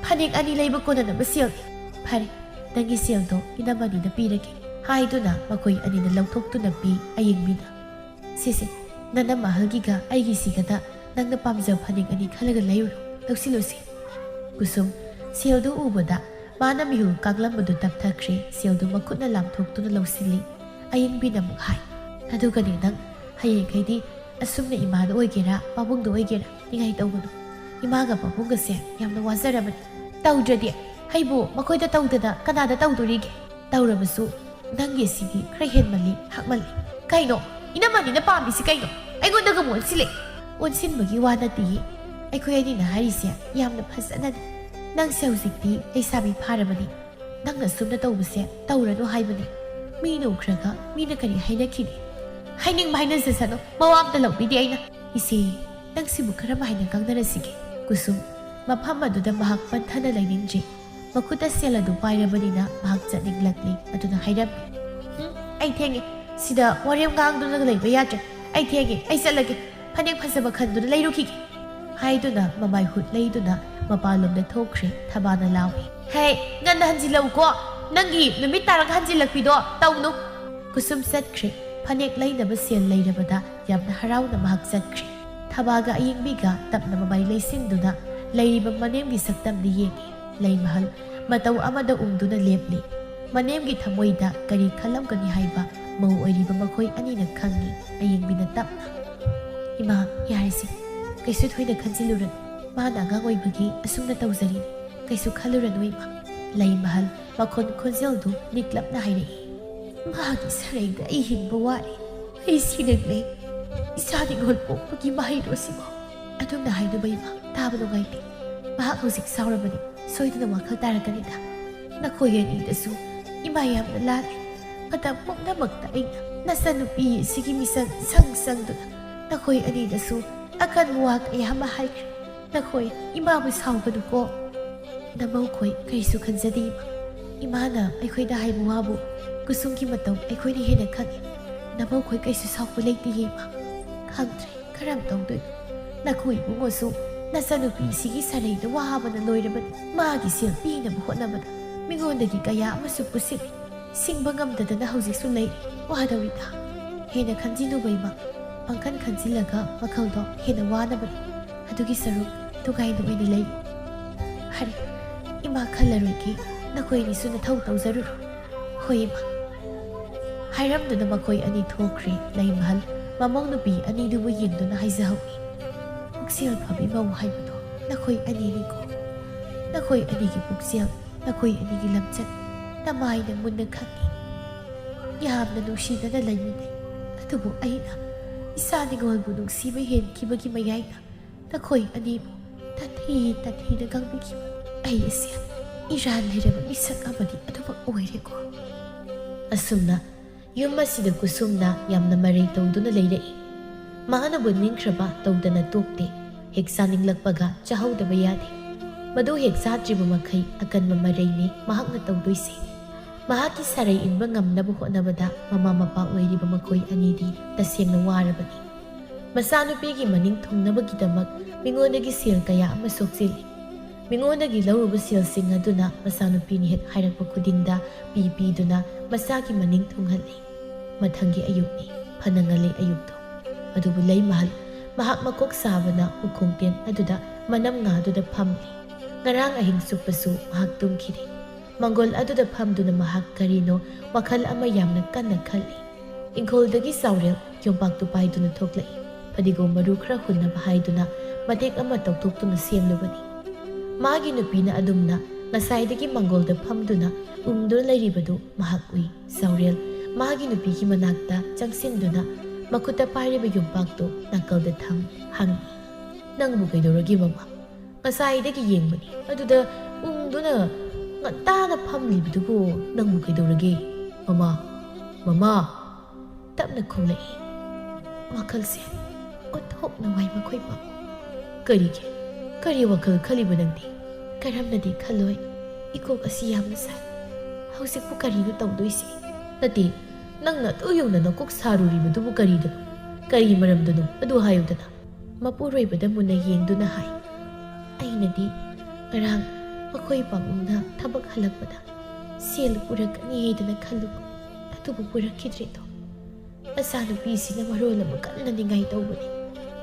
"ꯐꯅꯦꯛ ꯑꯅꯤ ꯂꯩꯕ ꯀꯣꯟꯅꯅꯕ ꯁꯦꯜꯅꯤ꯫" "ꯐꯔꯦ, ꯅꯪꯒꯤ ꯁꯦꯜꯗꯣ ꯏꯅꯝꯃꯅꯤꯅ ꯄꯤꯔꯒꯦ," ꯍꯥꯏꯗꯨꯅ ꯃꯈꯣꯏ ꯑꯅꯤꯅ ꯂꯧꯊꯣꯛꯇꯨꯅ ꯄꯤ꯫ ꯑꯌꯦꯡꯕꯤꯅ, "ꯁꯤꯁꯦ, ꯅꯅꯝꯃꯍꯜꯒꯤꯒ ꯑꯩꯒꯤꯁꯤꯒꯗ ꯅꯪꯅ ꯄꯥꯝꯖꯕ ꯐꯅꯦꯛ ꯑꯅꯤ ꯈꯜꯂꯒ ꯂꯩꯔꯨꯔꯣ, ꯂꯧꯁꯤꯜꯂꯨꯁꯤ꯫" ꯀꯨꯁꯨꯝ ꯁꯦꯜꯗꯨ ꯎꯕꯗ ꯃꯥꯅ ꯃꯤꯍꯨꯜ ꯀꯥꯡꯂꯝꯕꯗꯨ ꯇꯞꯊꯈ꯭ꯔꯦ꯫ ꯁꯦꯜꯗꯨ ꯃꯈꯨꯠꯅ ꯂꯥꯝꯊꯣꯛꯇꯨꯅ ꯂꯧꯁꯤꯜꯂꯤ꯫ ꯑꯌꯦꯡꯕꯤꯅ ꯑꯃꯨꯛ ꯍꯥꯏ, "ꯑꯗꯨꯒꯅꯦ, ꯅꯪ ꯍꯌꯦꯡꯈꯩꯗꯤ ꯑꯁꯨꯝꯅ ꯏꯃꯥꯗ ꯑꯣꯏꯒꯦꯔꯥ, ꯄꯥꯕꯨꯡꯗ ꯑꯣꯏꯒꯦꯔꯥ, ꯅꯤꯡꯉꯥꯏ ꯇꯧꯒꯅꯨ꯫ ꯏꯃꯥꯒ ꯄꯥꯕꯨꯡꯒꯁꯦ ꯌꯥꯝꯅ ꯋꯥꯖꯔꯕꯅꯤ꯫ ꯇꯧꯗ꯭ꯔꯗꯤ ꯑꯩꯕꯨ ꯃꯈꯣꯏꯗ ꯇꯧꯗꯅ ꯀꯅꯥꯗ ꯇꯧꯗꯣꯔꯤꯒꯦ? ꯇꯧꯔꯕꯁꯨ ꯅꯪꯒꯤ ꯁꯤꯗꯤ ꯈꯔ ꯍꯦꯟꯃꯜꯂꯤ, ꯍꯥꯛꯃꯜꯂꯤ꯫" "ꯀꯩꯅꯣ? ꯏꯅꯝꯃꯅꯤꯅ ꯄꯥꯝꯃꯤꯁꯤ ꯀꯩꯅꯣ? ꯑꯩꯉꯣꯟꯗꯒ ꯑꯃꯨꯛ ꯑꯣꯟꯁꯤꯜꯂꯦ꯫" "ꯑꯣꯟꯁꯤꯟꯕꯒꯤ ꯋꯥ ꯅꯠꯇꯤꯌꯦ꯫ ꯑꯩꯈꯣꯏ ꯑꯅꯤꯅ ꯍꯥꯏꯔꯤꯁꯦ ꯌꯥꯝꯅ ꯐꯖꯅꯅꯤ꯫ ꯅꯪꯁꯦ ꯍꯧꯖꯤꯛꯇꯤ ꯂꯩꯁꯥꯕꯤ ꯐꯥꯔꯕꯅꯤ꯫ ꯅꯪꯅ ꯁꯨꯝꯅ ꯇꯧꯕꯁꯦ ꯇꯧꯔꯅꯨ ꯍꯥꯏꯕꯅꯤ꯫ ꯃꯤꯅ ꯎꯈ꯭ꯔꯒ ꯃꯤꯅ ꯀꯔꯤ ꯍꯥꯏꯅꯈꯤꯅꯤ?" "ꯍꯥꯏꯅꯤꯡꯕ ꯍꯥꯏꯅꯖꯁꯅꯨ, ꯃꯋꯥ ꯑꯝꯇ ꯂꯧꯕꯤꯗꯦ ꯑꯩꯅ꯫" "ꯏꯆꯦ, ꯅꯪꯁꯤꯕꯨ ꯀꯔꯝ ꯍꯥꯏꯅ ꯉꯥꯡꯅꯔꯁꯤꯒꯦ?" ꯀꯨꯁꯨꯝ ꯃꯐꯝ ꯑꯗꯨꯗ ꯃꯍꯥꯛ ꯄꯟꯊꯅ ꯂꯩꯅꯤꯡꯗ꯭ꯔꯤ꯫ ꯃꯈꯨꯠꯇ ꯁꯦꯜ ꯑꯗꯨ ꯄꯥꯏꯔꯕꯅꯤꯅ ꯃꯍꯥꯛ ꯆꯠꯅꯤꯡꯂꯛꯂꯤ꯫ ꯑꯗꯨꯅ ꯍꯥꯏꯔꯝꯃꯤ, "ꯎꯝ, ꯑꯩ ꯊꯦꯡꯉꯦ꯫ ꯁꯤꯗ ꯋꯥꯔꯦꯝ ꯉꯥꯡꯗꯨꯅ ꯂꯩꯕ ꯌꯥꯗ꯭ꯔꯦ꯫ ꯑꯩ ꯊꯦꯡꯉꯦ, ꯑꯩ ꯆꯠꯂꯒꯦ꯫ ꯐꯅꯦꯛ ꯐꯖꯕ ꯈꯟꯗꯨꯅ ꯂꯩꯔꯨꯈꯤꯒꯦ꯫" ꯍꯥꯏꯗꯨꯅ ꯃꯃꯥꯏ ꯍꯨꯠ ꯂꯩꯗꯨꯅ ꯃꯄꯥꯟꯂꯣꯝꯗ ꯊꯣꯛꯈ꯭ꯔꯦ꯫ ꯊꯕꯥꯅ ꯂꯥꯎꯏ, "ꯍꯦ, ꯉꯟꯅ ꯍꯟꯖꯤꯜꯂꯛꯎꯀꯣ꯫ ꯅꯪꯒꯤ ꯅꯨꯃꯤꯠ ꯇꯥꯔꯛ ꯍꯟꯖꯤꯜꯂꯛꯄꯤꯗꯣ ꯇꯧꯅꯨ꯫" ꯀꯨꯁꯨꯝ ꯆꯠꯈ꯭ꯔꯦ꯫ ꯐꯅꯦꯛ ꯂꯩꯅꯕ ꯁꯦꯜ ꯂꯩꯔꯕꯗ ꯌꯥꯝꯅ ꯍꯔꯥꯎꯅ ꯃꯍꯥꯛ ꯆꯠꯈ꯭ꯔꯦ꯫ ꯊꯕꯥꯒ ꯑꯌꯦꯡꯕꯤꯒ ꯇꯞꯅ ꯃꯃꯥꯏ ꯂꯩꯁꯤꯟꯗꯨꯅ ꯂꯩꯔꯤꯕ ꯃꯅꯦꯝꯒꯤ ꯁꯛꯇꯝꯗ ꯌꯦꯡꯉꯤ꯫ ꯂꯩꯃꯍꯜ ꯃꯇꯧ ꯑꯃꯗ ꯎꯪꯗꯨꯅ ꯂꯦꯞꯂꯤ꯫ ꯃꯅꯦꯝꯒꯤ ꯊꯃꯣꯏꯗ ꯀꯔꯤ ꯈꯜꯂꯝꯒꯅꯤ ꯍꯥꯏꯕ ꯃꯧ ꯑꯣꯏꯔꯤꯕ ꯃꯈꯣꯏ ꯑꯅꯤꯅ ꯈꯪꯏ꯫ ꯑꯌꯦꯡꯕꯤꯅ ꯇꯞꯅ, "ꯏꯃꯥ, ꯌꯥꯔꯦꯁꯦ, ꯀꯩꯁꯨ ꯊꯣꯏꯅ ꯈꯟꯖꯤꯜꯂꯨꯔꯅꯨ꯫ ꯃꯥꯅ ꯑꯉꯥꯡ ꯑꯣꯏꯕꯒꯤ ꯑꯁꯨꯝꯅ ꯇꯧꯖꯔꯤꯅꯤ꯫ ꯀꯩꯁꯨ ꯈꯜꯂꯨꯔꯅꯨ, ꯏꯃꯥ꯫" ꯂꯩꯃꯍꯜ ꯃꯈꯣꯟ ꯈꯣꯟꯖꯦꯜꯗꯨ ꯅꯤꯛꯂꯞꯅ ꯍꯥꯏꯔꯛꯏ꯫ ꯃꯥꯒꯤ ꯁꯔꯩꯗ ꯑꯩ ꯍꯤꯡꯕ ꯋꯥꯔꯦ꯫ ꯑꯩ ꯁꯤꯔꯛꯂꯦ꯫ ꯏꯆꯥ ꯅꯤꯉꯣꯜ ꯄꯣꯛꯄꯒꯤ ꯃꯍꯩꯔꯣ ꯁꯤꯕꯣ? ꯑꯗꯨꯝꯅ ꯍꯥꯏꯅꯨꯕ ꯏꯃꯥ, ꯇꯥꯕ ꯅꯨꯡꯉꯥꯏꯇꯦ꯫ ꯃꯍꯥꯛ ꯍꯧꯖꯤꯛ ꯁꯥꯎꯔꯕꯅꯤ꯫ ꯁꯣꯏꯗꯅ ꯋꯥꯈꯜ ꯇꯥꯔꯛꯀꯅꯤꯗ꯫ ꯅꯈꯣꯏ ꯑꯅꯤꯗꯁꯨ ꯏꯃꯥ ꯌꯥꯝꯅ ꯂꯥꯜꯂꯦ꯫ ꯃꯇꯝ ꯄꯨꯝꯅꯃꯛꯇ ꯑꯩꯅ ꯅꯆꯟꯅꯨꯄꯤ ꯑꯁꯤꯒꯤ ꯃꯤꯆꯪ ꯁꯪ ꯁꯪꯗꯨꯅ ꯅꯈꯣꯏ ꯑꯅꯤꯗꯁꯨ ꯑꯀꯟꯕ ꯋꯥ ꯀꯌꯥ ꯑꯃ ꯍꯥꯏꯈ꯭ꯔꯦ꯫ ꯅꯈꯣꯏ ꯏꯃꯥꯕꯨ ꯁꯥꯎꯒꯅꯨꯀꯣ꯫ ꯅꯃꯧꯈꯣꯏ ꯀꯔꯤꯁꯨ ꯈꯟꯖꯗꯦ ꯏꯃꯥ꯫ ꯏꯃꯥꯅ ꯑꯩꯈꯣꯏꯗ ꯍꯥꯏꯕ ꯋꯥꯕꯨ ꯀꯨꯁꯨꯝꯒꯤ ꯃꯇꯧ ꯑꯩꯈꯣꯏꯅ ꯍꯦꯟꯅ ꯈꯪꯏ꯫ ꯅꯃꯧꯈꯣꯏ ꯀꯔꯤꯁꯨ ꯁꯥꯎꯕ ꯂꯩꯇꯦ ꯏꯃꯥ꯫ ꯈꯪꯗ꯭ꯔꯦ ꯀꯔꯝ ꯇꯧꯗꯣꯏꯅꯣ꯫ ꯅꯈꯣꯏ ꯏꯕꯨꯡꯉꯣꯁꯨ ꯅꯆꯟꯅꯨꯄꯤꯁꯤꯒꯤ ꯁꯔꯩꯗ ꯋꯥꯕꯅ ꯂꯣꯏꯔꯕꯅꯤ꯫ ꯃꯥꯒꯤ ꯁꯦꯜ ꯄꯤꯅꯕ ꯍꯣꯠꯅꯕꯗ ꯃꯤꯉꯣꯟꯗꯒꯤ ꯀꯌꯥ ꯑꯃꯁꯨ ꯄꯨꯁꯤꯜꯂꯤ꯫ ꯁꯤꯡꯕ ꯉꯝꯗꯗꯅ ꯍꯧꯖꯤꯛꯁꯨ ꯂꯩ꯫ ꯋꯥꯗꯧꯔꯤꯗ꯫ ꯍꯦꯟꯅ ꯈꯟꯖꯤꯜꯂꯨꯕ ꯏꯃꯥ꯫ ꯄꯪꯈꯟ ꯈꯟꯖꯤꯜꯂꯒ ꯋꯥꯈꯜꯗꯣ ꯍꯦꯟꯅ ꯋꯥꯅꯕꯅꯤ꯫ ꯑꯗꯨꯒꯤ ꯁꯔꯨꯛ ꯅꯨꯡꯉꯥꯏꯅ ꯑꯣꯏꯅ ꯂꯩ꯫ ꯐꯔꯦ, ꯏꯃꯥ ꯈꯜꯂꯔꯣꯏꯒꯦ꯫ ꯅꯈꯣꯏ ꯑꯅꯤꯁꯨ ꯅꯊꯧ ꯇꯧꯖꯔꯨꯔꯣ꯫ ꯍꯣꯏ ꯏꯃꯥ꯫ ꯍꯥꯏꯔꯝꯗꯨꯅ ꯃꯈꯣꯏ ꯑꯅꯤ ꯊꯣꯛꯈ꯭ꯔꯦ꯫ ꯂꯩꯃꯍꯜ ꯃꯃꯧ ꯅꯨꯄꯤ ꯑꯅꯤꯗꯨꯕꯨ ꯌꯦꯡꯗꯨꯅ ꯍꯥꯏꯖꯍꯧꯏ, "ꯄꯨꯛꯆꯦꯜ ꯐꯕꯤ ꯃꯧ ꯍꯥꯏꯕꯗꯣ ꯅꯈꯣꯏ ꯑꯅꯤꯅꯤꯀꯣ꯫ ꯅꯈꯣꯏ ꯑꯅꯤꯒꯤ ꯄꯨꯛꯆꯦꯜ, ꯅꯈꯣꯏ ꯑꯅꯤꯒꯤ ꯂꯝꯆꯠ ꯅꯃꯥꯏꯅ ꯃꯨꯟꯅ ꯈꯪꯏ꯫ ꯌꯥꯝꯅ ꯅꯨꯡꯁꯤꯅꯅ ꯂꯩꯃꯤꯟꯅꯩ꯫ ꯑꯗꯨꯕꯨ ꯑꯩꯅ ꯏꯆꯥ ꯅꯤꯉꯣꯜꯕꯨ ꯅꯨꯡꯁꯤꯕ ꯍꯦꯟꯈꯤꯕꯒꯤ ꯃꯌꯥꯏꯅ ꯅꯈꯣꯏ ꯑꯅꯤꯕꯨ ꯇꯟꯊꯤ ꯇꯟꯊꯤꯅ ꯉꯥꯡꯕꯤꯈꯤꯕ꯫ ꯑꯩ ꯑꯁꯤ ꯏꯔꯥꯜ ꯂꯩꯔꯕ ꯃꯤꯁꯛ ꯑꯃꯗꯤ ꯑꯗꯨꯃꯛ ꯑꯣꯏꯔꯦꯀꯣ꯫" ꯑꯁꯨꯝꯅ ꯌꯨꯝ ꯑꯁꯤꯗ ꯀꯨꯁꯨꯝꯅ ꯌꯥꯝꯅ ꯃꯔꯩ ꯇꯧꯗꯨꯅ ꯂꯩꯔꯛꯏ꯫ ꯃꯥꯅꯕꯨ ꯅꯤꯡꯈ꯭ꯔꯕ ꯇꯧꯗꯅ ꯇꯣꯛꯇꯦ꯫ ꯍꯦꯛ ꯆꯥꯅꯤꯡꯂꯛꯄꯒ ꯆꯥꯍꯧꯗꯕ ꯌꯥꯗꯦ꯫ ꯃꯗꯨ ꯍꯦꯛ ꯆꯥꯗ꯭ꯔꯤꯕ ꯃꯈꯩ ꯑꯀꯟꯕ ꯃꯔꯩꯅꯤ ꯃꯍꯥꯛꯅ ꯇꯧꯗꯣꯏꯁꯦ꯫ ꯃꯍꯥꯛꯀꯤ ꯁꯔꯩ ꯏꯟꯕ ꯉꯝꯅꯕ ꯍꯣꯠꯅꯕꯗ ꯃꯃꯥ ꯃꯄꯥ ꯑꯣꯏꯔꯤꯕ ꯃꯈꯣꯏ ꯑꯅꯤꯗꯤ ꯇꯁꯦꯡꯅ ꯋꯥꯔꯕꯅꯤ꯫ ꯃꯆꯥꯅꯨꯄꯤꯒꯤ ꯃꯅꯤꯡ ꯊꯨꯡꯅꯕꯒꯤꯗꯃꯛ ꯃꯤꯉꯣꯟꯗꯒꯤ ꯁꯦꯜ ꯀꯌꯥ ꯑꯃ ꯁꯣꯛꯆꯤꯜꯂꯤ꯫ ꯃꯤꯉꯣꯟꯗꯒꯤ ꯂꯧꯔꯨꯕ ꯁꯦꯜꯁꯤꯡ ꯑꯗꯨꯅ ꯃꯆꯥꯅꯨꯄꯤꯅ ꯍꯦꯛ ꯍꯥꯏꯔꯛꯄ ꯈꯨꯗꯤꯡꯗ ꯄꯤ ꯄꯤꯗꯨꯅ ꯃꯆꯥꯒꯤ ꯃꯅꯤꯡ ꯊꯨꯡꯍꯜꯂꯤ꯫ ꯃꯊꯪꯒꯤ ꯑꯌꯨꯛꯅꯤ꯫ ꯐꯅ ꯉꯜꯂꯤ ꯑꯌꯨꯛꯇꯣ꯫ ꯑꯗꯨꯕꯨ ꯂꯩꯃꯍꯜ ꯃꯍꯥꯛ ꯃꯀꯣꯛ ꯁꯥꯕꯅ ꯎꯈꯣꯡ ꯇꯦꯟ ꯑꯗꯨꯗ ꯃꯅꯝ ꯉꯥꯗꯨꯗ ꯐꯝꯂꯤ꯫ ꯉꯔꯥꯡ ꯑꯍꯤꯡ ꯆꯨꯞꯄꯁꯨ ꯃꯍꯥꯛ ꯇꯨꯝꯈꯤꯗꯦ꯫ ꯃꯪꯒꯣꯜ ꯑꯗꯨꯗ ꯐꯝꯗꯨꯅ ꯃꯍꯥꯛ ꯀꯔꯤꯅꯣ ꯋꯥꯈꯜ ꯑꯃ ꯌꯥꯝꯅ ꯀꯟꯅ ꯈꯜꯂꯤ꯫ ꯏꯪꯈꯣꯜꯗꯒꯤ ꯆꯥꯎꯔꯦꯜ ꯌꯣꯝꯄꯥꯛꯇꯨ ꯄꯥꯏꯗꯨꯅ ꯊꯣꯛꯂꯛꯏ꯫ ꯐꯗꯤꯒꯣꯝ ꯃꯔꯨ ꯈꯔ ꯍꯨꯟꯅꯕ ꯍꯥꯏꯗꯨꯅ ꯃꯇꯦꯛ ꯑꯃ ꯇꯧꯊꯣꯛꯇꯨꯅ ꯁꯦꯝꯂꯨꯕꯅꯤ꯫ ꯃꯥꯒꯤ ꯅꯨꯄꯤꯅ ꯑꯗꯨꯝꯅ ꯉꯁꯥꯏꯗꯒꯤ ꯃꯪꯒꯣꯜꯗ ꯐꯝꯗꯨꯅ ꯎꯪꯗꯨꯅ ꯂꯩꯔꯤꯕꯗꯨ ꯃꯍꯥꯛ ꯎꯏ꯫ ꯆꯥꯎꯔꯦꯜ ꯃꯥꯒꯤ ꯅꯨꯄꯤꯒꯤ ꯃꯅꯥꯛꯇ ꯆꯪꯁꯤꯟꯗꯨꯅ ꯃꯈꯨꯠꯇ ꯄꯥꯏꯔꯤꯕ ꯌꯣꯝꯄꯥꯛꯇꯨ ꯅꯥꯀꯜꯗ ꯊꯝ ꯍꯪꯉꯤ, "ꯅꯪꯕꯨ ꯀꯩꯗꯧꯔꯒꯦ ꯃꯃꯥ? ꯉꯁꯥꯏꯗꯒꯤ ꯌꯦꯡꯕꯅꯤ, ꯑꯗꯨꯗ ꯎꯪꯗꯨꯅ ꯉꯟꯇꯥꯅ ꯐꯝꯂꯤꯕꯗꯨꯕꯨ ꯅꯪꯕꯨ ꯀꯩꯗꯧꯔꯒꯦ? ꯃꯃꯥ, ꯃꯃꯥ!" ꯇꯞꯅ ꯈꯨꯝꯂꯛꯏ꯫ ꯋꯥꯈꯜꯁꯦ ꯑꯣꯟꯊꯣꯛꯅ ꯋꯥꯏ ꯃꯈꯣꯏ ꯄꯥꯎ꯫ "ꯀꯔꯤꯒꯤ? ꯀꯔꯤ ꯋꯥꯈꯜ ꯈꯜꯂꯤꯕ ꯅꯪꯗꯤ? ꯀꯔꯝꯅꯗꯤ ꯈꯜꯂꯣꯏ? ꯏꯀꯣꯛ ꯑꯁꯤ ꯌꯥꯝꯅ ꯁꯥꯏ꯫ ꯍꯧꯖꯤꯛꯄꯨ ꯀꯔꯤꯅꯣ ꯇꯧꯗꯣꯏꯁꯤ?" "ꯅꯠꯇꯦ, ꯅꯪꯅ ꯑꯗꯨ ꯌꯧꯅ ꯅꯀꯣꯛ ꯁꯥꯔꯨꯔꯤꯕꯗꯨꯕꯨ ꯀꯔꯤꯗꯅꯣ? ꯀꯔꯤ ꯃꯔꯝꯗꯅꯣ? ꯑꯗꯨ ꯍꯥꯏꯌꯨꯗꯅ?" ꯃꯄꯨꯔꯣꯏꯕꯗ ꯃꯨꯟꯅ ꯌꯦꯡꯗꯨꯅ ꯍꯥꯏ, "ꯑꯩꯅꯗꯤ ꯉꯔꯥꯡ ꯃꯈꯣꯏ ꯄꯥꯕꯨꯡꯅ ꯊꯕꯛ ꯍꯜꯂꯛꯄꯗ ꯁꯦꯜ ꯄꯨꯔꯛꯀꯅꯤ ꯍꯥꯏꯗꯅ ꯈꯜꯂꯨꯕ, ꯑꯗꯨꯕꯨ ꯄꯨꯔꯛꯈꯤꯗ꯭ꯔꯦꯗꯣ꯫ ꯃꯆꯥꯅꯨꯄꯤꯁꯤꯅ ꯃꯔꯣꯜ ꯑꯃ ꯀꯟꯅ ꯅꯤꯡꯉꯥꯏ ꯇꯧꯕꯅꯤ꯫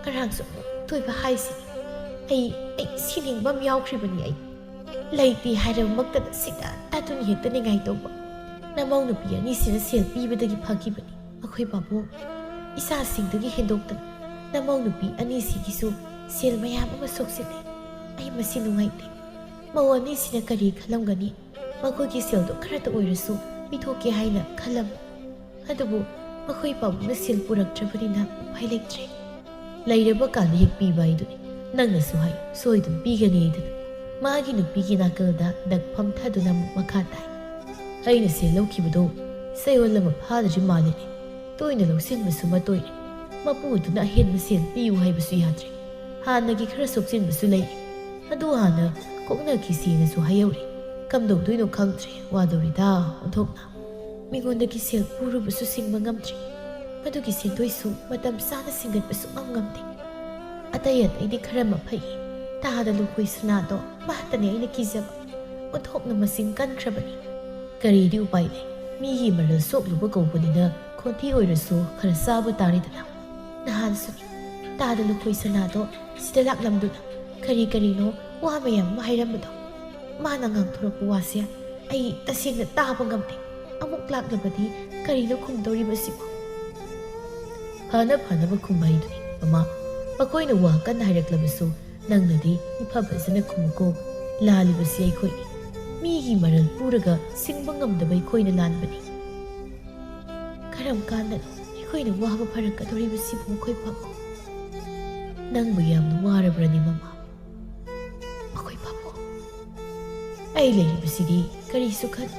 ꯉꯔꯥꯡꯁꯨ ꯑꯃꯨꯛ ꯊꯣꯏꯕ ꯍꯥꯏꯁꯤꯅꯤ꯫ ꯑꯩ, ꯑꯩ ꯁꯤꯅꯤꯡꯕ ꯑꯃ ꯌꯥꯎꯈ꯭ꯔꯤꯕꯅꯤ ꯑꯩ꯫ ꯂꯩꯇꯦ ꯍꯥꯏꯔꯕꯃꯛꯇꯗ ꯁꯤꯗ ꯇꯥꯇꯨꯅ ꯍꯦꯛꯇ ꯅꯤꯡꯉꯥꯏ ꯇꯧꯕ꯫ ꯅꯃꯧ ꯅꯨꯄꯤ ꯑꯅꯤꯁꯤꯅ ꯁꯦꯜ ꯄꯤꯕꯗꯒꯤ ꯐꯈꯤꯕꯅꯤ꯫ ꯑꯩꯈꯣꯏ ꯄꯥꯕꯨꯡ ꯏꯆꯥꯁꯤꯡꯗꯒꯤ ꯍꯦꯟꯗꯣꯛꯇꯅ ꯅꯃꯧ ꯅꯨꯄꯤ ꯑꯅꯤꯁꯤꯒꯤꯁꯨ ꯁꯦꯜ ꯃꯌꯥꯝ ꯑꯃ ꯁꯣꯛꯆꯤꯜꯂꯦ꯫ ꯑꯩ ꯃꯁꯤ ꯅꯨꯡꯉꯥꯏꯇꯦ꯫ ꯃꯧ ꯑꯅꯤꯁꯤꯅ ꯀꯔꯤ ꯈꯜꯂꯝꯒꯅꯤ? ꯃꯈꯣꯏꯒꯤ ꯁꯦꯜꯗꯣ ꯈꯔꯇ ꯑꯣꯏꯔꯁꯨ ꯄꯤꯊꯣꯛꯀꯦ ꯍꯥꯏꯅ ꯈꯜꯂꯝꯃꯤ꯫ ꯑꯗꯨꯕꯨ ꯃꯈꯣꯏ ꯄꯥꯕꯨꯡꯅ ꯁꯦꯜ ꯄꯨꯔꯛꯇ꯭ꯔꯕꯅꯤꯅ ꯎꯄꯥꯏ ꯂꯩꯇ꯭ꯔꯦ꯫ ꯂꯩꯔꯕ ꯀꯥꯟꯗ ꯍꯦꯛ ꯄꯤꯕ ꯍꯥꯏꯗꯨꯅꯤ꯫ ꯅꯪꯅꯁꯨ ꯍꯥꯏ, ꯁꯣꯏꯗꯅ ꯄꯤꯒꯅꯤ ꯍꯥꯏꯗꯨꯅ꯫ ꯃꯥꯒꯤ ꯅꯨꯄꯤꯒꯤ ꯅꯥꯀꯜꯗ ꯗꯛ ꯐꯝꯊꯗꯨꯅ ꯑꯃꯨꯛ ꯃꯈꯥ ꯇꯥꯏ꯫ ꯑꯩꯅ ꯁꯦꯜ ꯂꯧꯈꯤꯕꯗꯣ ꯆꯌꯣꯜ ꯑꯃ ꯐꯥꯗ꯭ꯔꯤ ꯃꯥꯜꯂꯤꯅꯦ꯫ ꯇꯣꯏꯅ ꯂꯧꯁꯤꯟꯕꯁꯨ ꯃꯇꯣꯏꯔꯦ꯫ ꯃꯄꯨꯗꯨꯅ ꯑꯍꯦꯟꯕ ꯁꯦꯜ ꯄꯤꯌꯨ ꯍꯥꯏꯕꯁꯨ ꯌꯥꯗ꯭ꯔꯦ꯫ ꯍꯥꯟꯅꯒꯤ ꯈꯔ ꯁꯣꯛꯆꯤꯟꯕꯁꯨ ꯂꯩ꯫ ꯑꯗꯨ ꯍꯥꯟꯅ ꯀꯣꯛꯅꯈꯤꯁꯦꯅꯁꯨ ꯍꯥꯏꯍꯧꯔꯦ꯫ ꯀꯝꯗꯧꯗꯣꯏꯅꯣ ꯈꯪꯗ꯭ꯔꯦ, ꯋꯥꯗꯧꯔꯤꯗ ꯑꯣꯟꯊꯣꯛꯅ꯫ ꯃꯤꯉꯣꯟꯗꯒꯤ ꯁꯦꯜ ꯄꯨꯔꯨꯕꯁꯨ ꯁꯤꯡꯕ ꯉꯝꯗ꯭ꯔꯤ꯫ ꯃꯗꯨꯒꯤ ꯁꯦꯟꯗꯣꯏꯁꯨ ꯃꯇꯝ ꯆꯥꯅ ꯁꯤꯡꯒꯠꯄ ꯁꯨꯡꯉꯝ ꯉꯝꯗꯦ꯫ ꯑꯇꯩ ꯑꯇꯩꯗꯤ ꯈꯔ ꯃꯐꯩ꯫ ꯇꯥꯗ ꯂꯨꯈꯣꯏ ꯁꯅꯥꯗꯣ ꯃꯍꯥꯛꯇꯅꯤ ꯑꯩꯅ ꯀꯤꯖꯕ꯫ ꯑꯣꯟꯊꯣꯛꯅ ꯃꯆꯤꯟ ꯀꯟꯈ꯭ꯔꯕꯅꯤ꯫ ꯀꯔꯤꯗꯤ ꯎꯄꯥꯏ ꯂꯩ? ꯃꯤꯒꯤ ꯃꯔꯜ ꯁꯣꯛꯂꯨꯕ ꯀꯧꯕꯅꯤꯅ ꯈꯣꯟꯊꯤ ꯑꯣꯏꯔꯁꯨ ꯈꯔ ꯆꯥꯕ ꯇꯥꯔꯦꯗꯅ꯫ ꯅꯍꯥꯟꯁꯨꯅꯤ, ꯇꯥꯗ ꯂꯨꯈꯣꯏ ꯁꯅꯥꯗꯣ ꯁꯤꯗ ꯂꯥꯛꯂꯝꯗꯨꯅ ꯀꯔꯤ ꯀꯔꯤꯅꯣ ꯋꯥ ꯃꯌꯥꯝ ꯑꯃ ꯍꯥꯏꯔꯝꯕꯗꯣ꯫ ꯃꯥꯅ ꯉꯥꯡꯊꯣꯔꯛꯄ ꯋꯥꯁꯦ ꯑꯩ ꯇꯁꯦꯡꯅ ꯇꯥꯕ ꯉꯝꯗꯦ꯫ ꯑꯃꯨꯛ ꯂꯥꯛꯂꯕꯗꯤ ꯀꯔꯤꯅꯣ ꯈꯨꯝꯗꯧꯔꯤꯕꯁꯤꯕꯣ? ꯐꯅ ꯐꯅꯕ ꯈꯨꯝꯕ ꯍꯩꯗꯨꯅꯤ, ꯃꯃꯥ꯫ ꯃꯈꯣꯏꯅ ꯋꯥ ꯀꯟꯅ ꯍꯥꯏꯔꯛꯂꯕꯁꯨ ꯅꯪꯅꯗꯤ ꯏꯐ ꯐꯖꯅ ꯈꯨꯝꯃꯨꯀꯣ꯫ ꯂꯥꯜꯂꯤꯕꯁꯤ ꯑꯩꯈꯣꯏꯅꯤ꯫ ꯃꯤꯒꯤ ꯃꯔꯜ ꯄꯨꯔꯒ ꯁꯤꯡꯕ ꯉꯝꯗꯕ ꯑꯩꯈꯣꯏꯅ ꯂꯥꯟꯕꯅꯤ꯫ ꯀꯔꯝ ꯀꯥꯟꯗꯅꯣ ꯑꯩꯈꯣꯏꯅ ꯋꯥꯕ ꯐꯔꯛꯀꯗꯧꯔꯤꯕꯁꯤꯕꯨ? ꯃꯈꯣꯏ ꯐꯝꯃꯣ꯫ ꯅꯪꯕꯨ ꯌꯥꯝꯅ ꯋꯥꯔꯕ꯭ꯔꯅꯦ, ꯃꯃꯥ? ꯃꯈꯣꯏ ꯐꯝꯃꯣ꯫ ꯑꯩ ꯂꯩꯔꯤꯕꯁꯤꯗꯤ ꯀꯔꯤꯁꯨ ꯈꯟ꯫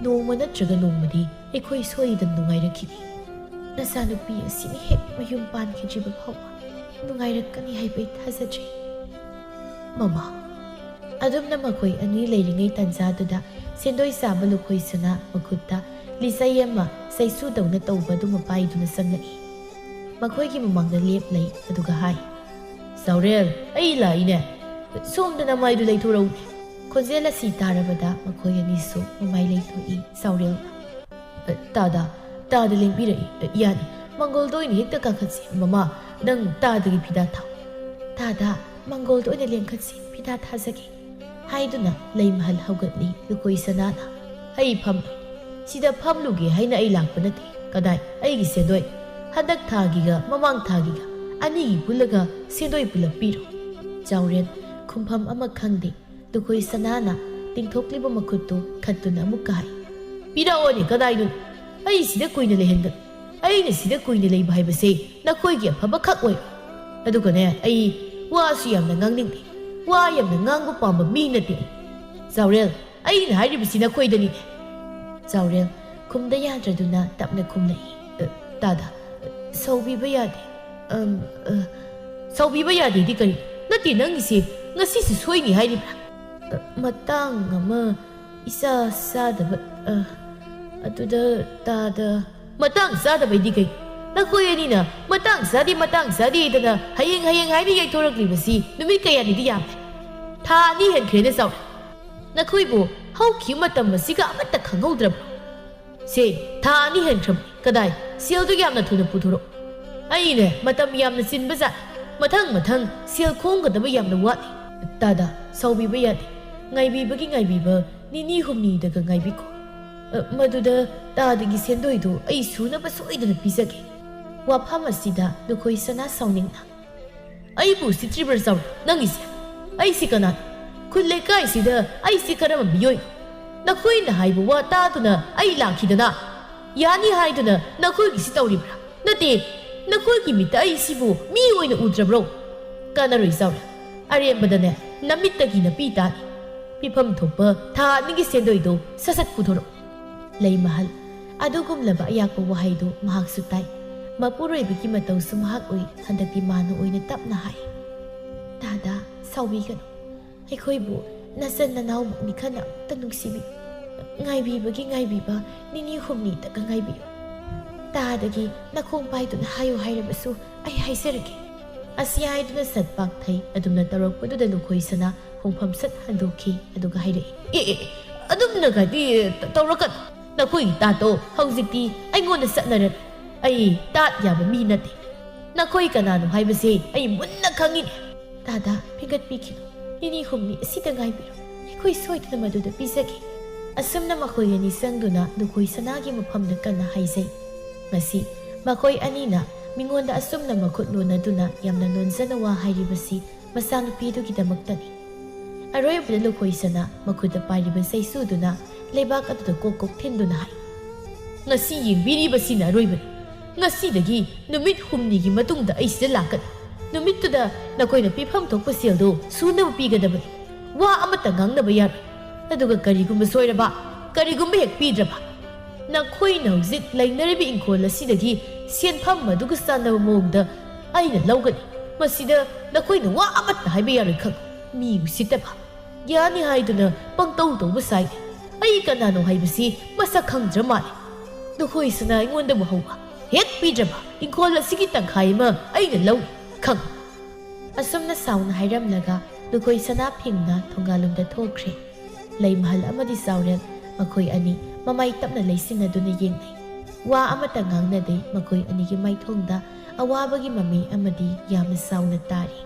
ꯅꯣꯡꯃ ꯅꯠꯇ꯭ꯔꯒ ꯅꯣꯡꯃꯗꯤ ꯑꯩꯈꯣꯏ ꯁꯣꯏꯗꯅ ꯅꯨꯡꯉꯥꯏꯔꯛꯈꯤꯅꯤ꯫ ꯅꯆꯥꯅꯨꯄꯤ ꯑꯁꯤꯅ ꯍꯦꯛ ꯃꯌꯨꯝ ꯄꯥꯟꯈꯤꯗ꯭ꯔꯤꯕ ꯐꯥꯎꯕ ꯅꯨꯡꯉꯥꯏꯔꯛꯀꯅꯤ ꯍꯥꯏꯕ ꯑꯩ ꯊꯥꯖꯗ꯭ꯔꯤ, ꯃꯃꯥ꯫ ꯑꯗꯨꯝꯅ ꯃꯈꯣꯏ ꯑꯅꯤ ꯂꯩꯔꯤꯉꯩ ꯇꯥꯟꯖꯥꯗꯨꯗ ꯁꯦꯟꯗꯣꯏ ꯆꯥꯕ ꯂꯨꯈꯣꯏ ꯁꯅꯥ ꯃꯈꯨꯠꯇ ꯂꯤꯆꯩ ꯑꯃ ꯆꯩꯁꯨꯗꯧꯅ ꯇꯧꯕ ꯑꯗꯨꯃ ꯄꯥꯏꯗꯨꯅ ꯆꯪꯂꯛꯏ꯫ ꯃꯈꯣꯏꯒꯤ ꯃꯃꯥꯡꯗ ꯂꯦꯞꯂꯩ, ꯑꯗꯨꯒ ꯍꯥꯏ, "ꯆꯥꯎꯔꯦꯜ, ꯑꯩ ꯂꯥꯛꯏꯅꯦ꯫ ꯁꯣꯝꯗ ꯅꯃꯥꯏꯗꯨ ꯂꯩꯊꯣꯔꯛꯎꯅꯦ꯫" ꯈꯣꯟꯖꯦꯜ ꯑꯁꯤ ꯇꯥꯔꯕꯗ ꯃꯈꯣꯏ ꯑꯅꯤꯁꯨ ꯃꯃꯥꯏ ꯂꯩꯊꯣꯛꯏ꯫ ꯆꯥꯎꯔꯦꯜꯅ, "ꯑ, ꯇꯥꯗ, ꯇꯥꯗ ꯂꯦꯡꯕꯤꯔꯛꯏ꯫ ꯑ, ꯌꯥꯅꯤ, ꯃꯪꯒꯣꯜꯗ ꯑꯣꯏꯅ ꯍꯦꯛꯇ ꯀꯥꯈꯠꯁꯤ꯫ ꯃꯃꯥ, ꯅꯪ ꯇꯥꯗꯒꯤ ꯐꯤꯗꯥ ꯊꯥꯎ꯫" "ꯇꯥꯗ, ꯃꯪꯒꯣꯜꯗ ꯑꯣꯏꯅ ꯂꯦꯡꯈꯠꯁꯤ, ꯐꯤꯗꯥ ꯊꯥꯖꯒꯦ," ꯍꯥꯏꯗꯨꯅ ꯂꯩ ꯃꯍꯜ ꯍꯧꯒꯠꯂꯤ ꯂꯨꯀꯣꯏ ꯁꯅꯥꯅ꯫ "ꯑꯩ ꯐꯝ, ꯁꯤꯗ ꯐꯝꯂꯨꯒꯦ ꯍꯥꯏꯅ ꯑꯩ ꯂꯥꯛꯄ ꯅꯠꯇꯦ꯫ ꯀꯗꯥꯏ ꯑꯩꯒꯤ ꯁꯦꯟꯗꯣꯏ? ꯍꯟꯗꯛ ꯊꯥꯒꯤꯒ ꯃꯃꯥꯡ ꯊꯥꯒꯤꯒ ꯑꯅꯤꯒꯤ ꯄꯨꯜꯂꯒ ꯁꯦꯟꯗꯣꯏ ꯄꯨꯂꯞ ꯄꯤꯔꯣ꯫" ꯆꯥꯎꯔꯦꯜ ꯈꯨꯝꯐꯝ ꯑꯃ ꯈꯪꯗꯦ꯫ ꯂꯨꯈꯣꯏ ꯁꯅꯥꯅ ꯇꯤꯡꯊꯣꯛꯂꯤꯕ ꯃꯈꯨꯠꯇꯨ ꯈꯠꯇꯨꯅ ꯑꯃꯨꯛꯀ ꯍꯥꯏ, "ꯄꯤꯔꯛꯑꯣꯅꯦ, ꯀꯗꯥꯏꯅꯣ? ꯑꯩ ꯁꯤꯗ ꯀꯨꯏꯅ ꯂꯩꯍꯟꯒꯅꯨ꯫ ꯑꯩꯅ ꯁꯤꯗ ꯀꯨꯏꯅ ꯂꯩꯕ ꯍꯥꯏꯕꯁꯦ ꯅꯈꯣꯏꯒꯤ ꯑꯐꯕ ꯈꯛ ꯑꯣꯏ꯫ ꯑꯗꯨꯒꯅꯦ, ꯑꯩ ꯋꯥꯁꯨ ꯌꯥꯝꯅ ꯉꯥꯡꯅꯤꯡꯗꯦ꯫ ꯋꯥ ꯌꯥꯝꯅ ꯉꯥꯡꯕ ꯄꯥꯝꯕ ꯃꯤ ꯅꯠꯇꯦ꯫ ꯆꯥꯎꯔꯦꯜ, ꯑꯩꯅ ꯍꯥꯏꯔꯤꯕꯁꯤ ꯅꯈꯣꯏꯗꯅꯤ꯫" ꯆꯥꯎꯔꯦꯜ ꯈꯨꯝꯗ ꯌꯥꯗ꯭ꯔꯗꯨꯅ ꯇꯞꯅ ꯈꯨꯝꯂꯛꯏ, "ꯑ, ꯇꯥꯗ, ꯑ, ꯁꯥꯎꯕꯤꯕ ꯌꯥꯗꯦ꯫ ꯑꯝ, ꯑ, ꯁꯥꯎꯕꯤꯕ ꯌꯥꯗꯦꯗꯤ ꯀꯔꯤ? ꯅꯠꯇꯦ, ꯅꯪꯒꯤꯁꯦ ꯉꯁꯤꯁꯨ ꯁꯣꯏꯅꯤ ꯍꯥꯏꯔꯤꯕ꯭ꯔꯥ?" "ꯑ, ꯃꯇꯥꯡ ꯑꯃ ꯏꯆꯥ ꯆꯥꯗꯕ, ꯑ, ꯑꯗꯨꯗ ꯇꯥꯗ꯫" "ꯃꯇꯥꯡ ꯆꯥꯗꯕꯩꯗꯤ ꯀꯩ? ꯅꯈꯣꯏ ꯑꯅꯤꯅ ꯃꯇꯥꯡ ꯆꯥꯗꯦ, ꯃꯇꯥꯡ ꯆꯥꯗꯦꯗꯅ ꯍꯌꯦꯡ, ꯍꯌꯦꯡ ꯍꯥꯏꯅ ꯌꯩꯊꯣꯔꯛꯂꯤꯕꯁꯤ ꯅꯨꯃꯤꯠ ꯀꯌꯥꯅꯤꯗꯤ ꯌꯥꯝꯂꯦ? ꯊꯥ ꯑꯅꯤ ꯍꯦꯟꯈ꯭ꯔꯦꯅꯦ, ꯆꯥꯎꯔꯦꯜ꯫ ꯅꯈꯣꯏꯕꯨ ꯍꯧꯈꯤꯕ ꯃꯇꯝ ꯑꯁꯤꯒ ꯑꯃꯠꯇ ꯈꯪꯍꯧꯗ꯭ꯔꯕ꯭ꯔꯣ? ꯁꯦ, ꯊꯥ ꯑꯅꯤ ꯍꯦꯟꯈ꯭ꯔꯕꯅꯤ꯫ ꯀꯗꯥꯏ? ꯁꯦꯜꯗꯨ ꯌꯥꯝꯅ ꯊꯨꯅ ꯄꯨꯊꯣꯔꯛꯎ꯫ ꯑꯩꯅꯦ, ꯃꯇꯝ ꯌꯥꯝꯅ ꯆꯤꯟꯕ ꯖꯥꯠ꯫ ꯃꯊꯪ ꯃꯊꯪ ꯁꯦꯜ ꯈꯣꯝꯒꯗꯕ ꯌꯥꯝꯅ ꯋꯥꯠꯂꯤ꯫" "ꯇꯥꯗ, ꯁꯥꯎꯕꯤꯕ ꯌꯥꯗꯦ꯫ ꯉꯥꯏꯕꯤꯕꯒꯤ ꯉꯥꯏꯕꯤꯕ ꯅꯤꯅꯤ ꯍꯨꯝꯅꯤꯗꯒ ꯉꯥꯏꯕꯤꯈꯣ꯫ ꯑ, ꯃꯗꯨꯗ ꯇꯥꯗꯒꯤ ꯁꯦꯟꯗꯣꯏꯗꯨ ꯑꯩ ꯁꯨꯅꯕ ꯁꯣꯏꯗꯅ ꯄꯤꯖꯒꯦ꯫" ꯋꯥꯐꯝ ꯑꯁꯤꯗ ꯂꯨꯈꯣꯏ ꯁꯅꯥ ꯁꯥꯎꯅꯤꯡꯅ, "ꯑꯩꯕꯨ ꯎꯁꯤꯠꯇ꯭ꯔꯤꯕ꯭ꯔꯥ, ꯆꯥꯎꯔꯦꯜ, ꯅꯪꯒꯤꯁꯦ? ꯑꯩꯁꯤ ꯀꯅꯥꯅꯣ? ꯈꯨꯜ ꯂꯩꯀꯥꯏꯁꯤꯗ ꯑꯩꯁꯤ ꯀꯔꯝꯕ ꯃꯤꯑꯣꯏꯅꯣ? ꯅꯈꯣꯏꯅ ꯍꯥꯏꯕ ꯋꯥ ꯇꯥꯗꯨꯅ ꯑꯩ ꯂꯥꯛꯈꯤꯗꯅ?" ꯌꯥꯅꯤ ꯍꯥꯏꯗꯨꯅ ꯅꯈꯣꯏꯒꯤꯁꯤ ꯇꯧꯔꯤꯕ꯭ꯔꯥ? ꯅꯠꯇꯦ, ꯅꯈꯣꯏꯒꯤ ꯃꯤꯠꯇ ꯑꯩꯁꯤꯕꯨ ꯃꯤ ꯑꯣꯏꯅ ꯎꯗ꯭ꯔꯕ꯭ꯔꯣ? ꯀꯥꯟꯅꯔꯣꯏ ꯆꯥꯎꯔꯦ꯫ ꯑꯔꯦꯝꯕꯗꯅꯦ, ꯅꯃꯤꯠꯇꯒꯤ ꯅꯄꯤ ꯇꯥꯅꯤ꯫ ꯄꯤꯐꯝ ꯊꯣꯛꯄ ꯊꯥ ꯑꯅꯤꯒꯤ ꯁꯦꯟꯗꯣꯏꯗꯣ ꯁꯠ ꯁꯠ ꯄꯨꯊꯣꯔꯛꯎ꯫ ꯂꯩꯃꯍꯜ꯫ ꯑꯗꯨꯒꯨꯝꯂꯕ ꯑꯌꯥꯛꯄ ꯋꯥꯍꯩꯗꯨ ꯃꯍꯥꯛꯁꯨ ꯇꯥꯏ꯫ ꯃꯄꯨꯔꯣꯏꯕꯒꯤ ꯃꯇꯧꯁꯨ ꯃꯍꯥꯛ ꯎꯏ꯫ ꯍꯟꯗꯛꯇꯤ ꯃꯥꯅ ꯑꯣꯏꯅ ꯇꯞꯅ ꯍꯥꯏ, "ꯇꯥꯗ, ꯁꯥꯎꯕꯤꯒꯅꯨ꯫ ꯑꯩꯈꯣꯏꯕꯨ ꯅꯆꯟ ꯅꯅꯥꯎꯃꯛꯅꯤ ꯈꯟꯅ ꯑꯝꯇ ꯅꯨꯡꯁꯤꯕꯤꯌꯨ꯫ ꯉꯥꯏꯕꯤꯕꯒꯤ ꯉꯥꯏꯕꯤꯕ ꯅꯤꯅꯤ ꯍꯨꯝꯅꯤꯇꯒ ꯉꯥꯏꯕꯤꯌꯨ꯫ ꯇꯥꯗꯒꯤ ꯅꯈꯣꯡ ꯄꯥꯏꯗꯨꯅ ꯍꯥꯏꯌꯨ ꯍꯥꯏꯔꯕꯁꯨ ꯑꯩ ꯍꯥꯏꯖꯔꯒꯦ"꯫ ꯑꯁꯤ ꯍꯥꯏꯗꯨꯅ ꯁꯠ ꯄꯥꯛꯊꯩ꯫ ꯑꯗꯨꯝꯅ ꯇꯧꯔꯛꯄꯗꯨꯗ ꯂꯨꯈꯣꯏ ꯁꯅꯥ ꯈꯣꯡꯐꯝ ꯁꯠ ꯍꯟꯗꯣꯛꯈꯤ꯫ ꯑꯗꯨꯒ ꯍꯥꯏꯔꯛꯏ, "ꯑꯦ, ꯑꯦ, ꯑꯗꯨꯝꯅꯒꯗꯤ ꯇ-, ꯇꯧꯔꯛꯀꯅꯨ꯫ ꯅꯈꯣꯏꯒꯤ ꯇꯥꯠꯇꯣ ꯍꯧꯖꯤꯛꯇꯤ ꯑꯩꯉꯣꯟꯗ ꯆꯠꯅꯔꯦ꯫ ꯑꯩ ꯇꯥꯠ ꯌꯥꯕ ꯃꯤ ꯅꯠꯇꯦ꯫ ꯅꯈꯣꯏ ꯀꯅꯥꯅꯣ ꯍꯥꯏꯕꯁꯦ ꯑꯩ ꯃꯨꯟꯅ ꯈꯪꯉꯤꯅꯦ"꯫ "ꯇꯥꯗ, ꯐꯤꯡꯒꯠꯄꯤꯈꯤꯅꯨ꯫ ꯅꯤꯅꯤ ꯍꯨꯝꯅꯤ ꯑꯁꯤꯗ ꯉꯥꯏꯕꯤꯔꯣ꯫ ꯑꯩꯈꯣꯏ ꯁꯣꯏꯗꯅ ꯃꯗꯨꯗ ꯄꯤꯖꯒꯦ"꯫ ꯑꯁꯨꯝꯅ ꯃꯈꯣꯏ ꯑꯅꯤ ꯆꯪꯗꯨꯅ ꯂꯨꯈꯣꯏ ꯁꯅꯥꯒꯤ ꯃꯐꯝꯗ ꯀꯟꯅ ꯍꯥꯏꯖꯩ꯫ ꯉꯁꯤ ꯃꯈꯣꯏ ꯑꯅꯤꯅ ꯃꯤꯉꯣꯟꯗ ꯑꯁꯨꯝꯅ ꯃꯈꯨꯠ ꯂꯣꯟꯅꯗꯨꯅ ꯌꯥꯝꯅ ꯅꯣꯟꯖꯅ ꯋꯥ ꯍꯥꯏꯔꯤꯕꯁꯤ ꯃꯆꯥꯅꯨꯄꯤꯗꯨꯒꯤꯗꯃꯛꯇꯅꯤ꯫ ꯑꯔꯣꯏꯕꯗ ꯂꯨꯈꯣꯏ ꯁꯅꯥ ꯃꯈꯨꯠꯇ ꯄꯥꯏꯔꯤꯕ ꯆꯩꯁꯨꯗꯨꯅ ꯂꯩꯕꯥꯛ ꯑꯗꯨꯗ ꯀꯣꯛ ꯀꯣꯛ ꯊꯤꯟꯗꯨꯅ ꯍꯥꯏ, "ꯉꯁꯤ ꯌꯦꯡꯕꯤꯔꯤꯕꯁꯤꯅ ꯑꯔꯣꯏꯕꯅꯤ꯫ ꯉꯁꯤꯗꯒꯤ ꯅꯨꯃꯤꯠ ꯍꯨꯝꯅꯤꯒꯤ ꯃꯇꯨꯡꯗ ꯑꯩ ꯁꯤꯗ ꯂꯥꯛꯀꯅꯤ꯫ ꯅꯨꯃꯤꯠꯇꯨꯗ ꯅꯈꯣꯏꯅ ꯄꯤꯐꯝ ꯊꯣꯛꯄ ꯁꯦꯜꯗꯣ ꯁꯨꯅꯕ ꯄꯤꯒꯗꯕꯅꯤ꯫ ꯋꯥ ꯑꯃꯠꯇ ꯉꯥꯡꯅꯕ ꯌꯥꯔꯣꯏ꯫ ꯑꯗꯨꯒ ꯀꯔꯤꯒꯨꯝꯕ ꯁꯣꯏꯔꯕ, ꯀꯔꯤꯒꯨꯝꯕ ꯍꯦꯛ ꯄꯤꯗ꯭ꯔꯕ, ꯅꯈꯣꯏꯅ ꯍꯧꯖꯤꯛ ꯂꯩꯅꯔꯤꯕ ꯏꯪꯈꯣꯜ ꯑꯁꯤꯗꯒꯤ ꯁꯦꯟꯐꯝ ꯑꯗꯨꯒ ꯆꯥꯟꯅꯕ ꯃꯑꯣꯡꯗ ꯑꯩꯅ ꯂꯧꯒꯅꯤ꯫ ꯃꯁꯤꯗ ꯅꯈꯣꯏꯅ ꯋꯥ ꯑꯃꯠꯇ ꯍꯥꯏꯕ ꯌꯥꯔꯣꯏ ꯈꯪ꯫ ꯃꯤ ꯎꯁꯤꯠꯇꯕ, ꯒ꯭ꯌꯥꯅꯤ ꯍꯥꯏꯗꯨꯅ ꯄꯪꯇꯧ ꯇꯧꯕ ꯁꯥꯏ꯫ ꯑꯩ ꯀꯅꯥꯅꯣ ꯍꯥꯏꯕꯁꯤ ꯃꯁꯛ ꯈꯪꯗ꯭ꯔ ꯃꯥꯜꯂꯦ꯫ ꯅꯈꯣꯏꯁꯤꯅ ꯑꯩꯉꯣꯟꯗꯕꯨ ꯍꯧꯕ꯫ ꯍꯦꯛ ꯄꯤꯗ꯭ꯔꯕ ꯏꯪꯈꯣꯜ ꯑꯁꯤꯒꯤ ꯇꯪꯈꯥꯏ ꯑꯃ ꯑꯩꯅ ꯂꯧꯏ ꯈꯪ"꯫ ꯑꯁꯨꯝꯅ ꯁꯥꯎꯅ ꯍꯥꯏꯔꯝꯂꯒ ꯂꯨꯈꯣꯏ ꯁꯅꯥ ꯐꯤꯡꯅ ꯊꯣꯡꯒꯥꯜꯂꯣꯝꯗ ꯊꯣꯛꯈ꯭ꯔꯦ꯫ ꯂꯩꯃꯍꯜ ꯑꯃꯗꯤ ꯆꯥꯎꯔꯦꯜ ꯃꯈꯣꯏ ꯑꯅꯤ ꯃꯃꯥꯏ ꯇꯞꯅ ꯂꯩꯁꯤꯟꯅꯗꯨꯅ ꯌꯦꯡꯅꯩ꯫ ꯋꯥ ꯑꯃꯠꯇ ꯉꯥꯡꯅꯗꯦ꯫ ꯃꯈꯣꯏ ꯑꯅꯤꯒꯤ ꯃꯥꯏꯊꯣꯡꯗ ꯑꯋꯥꯕꯒꯤ ꯃꯃꯤ ꯑꯃꯗꯤ ꯌꯥꯝꯅ ꯆꯥꯎꯅ ꯇꯥꯔꯤ꯫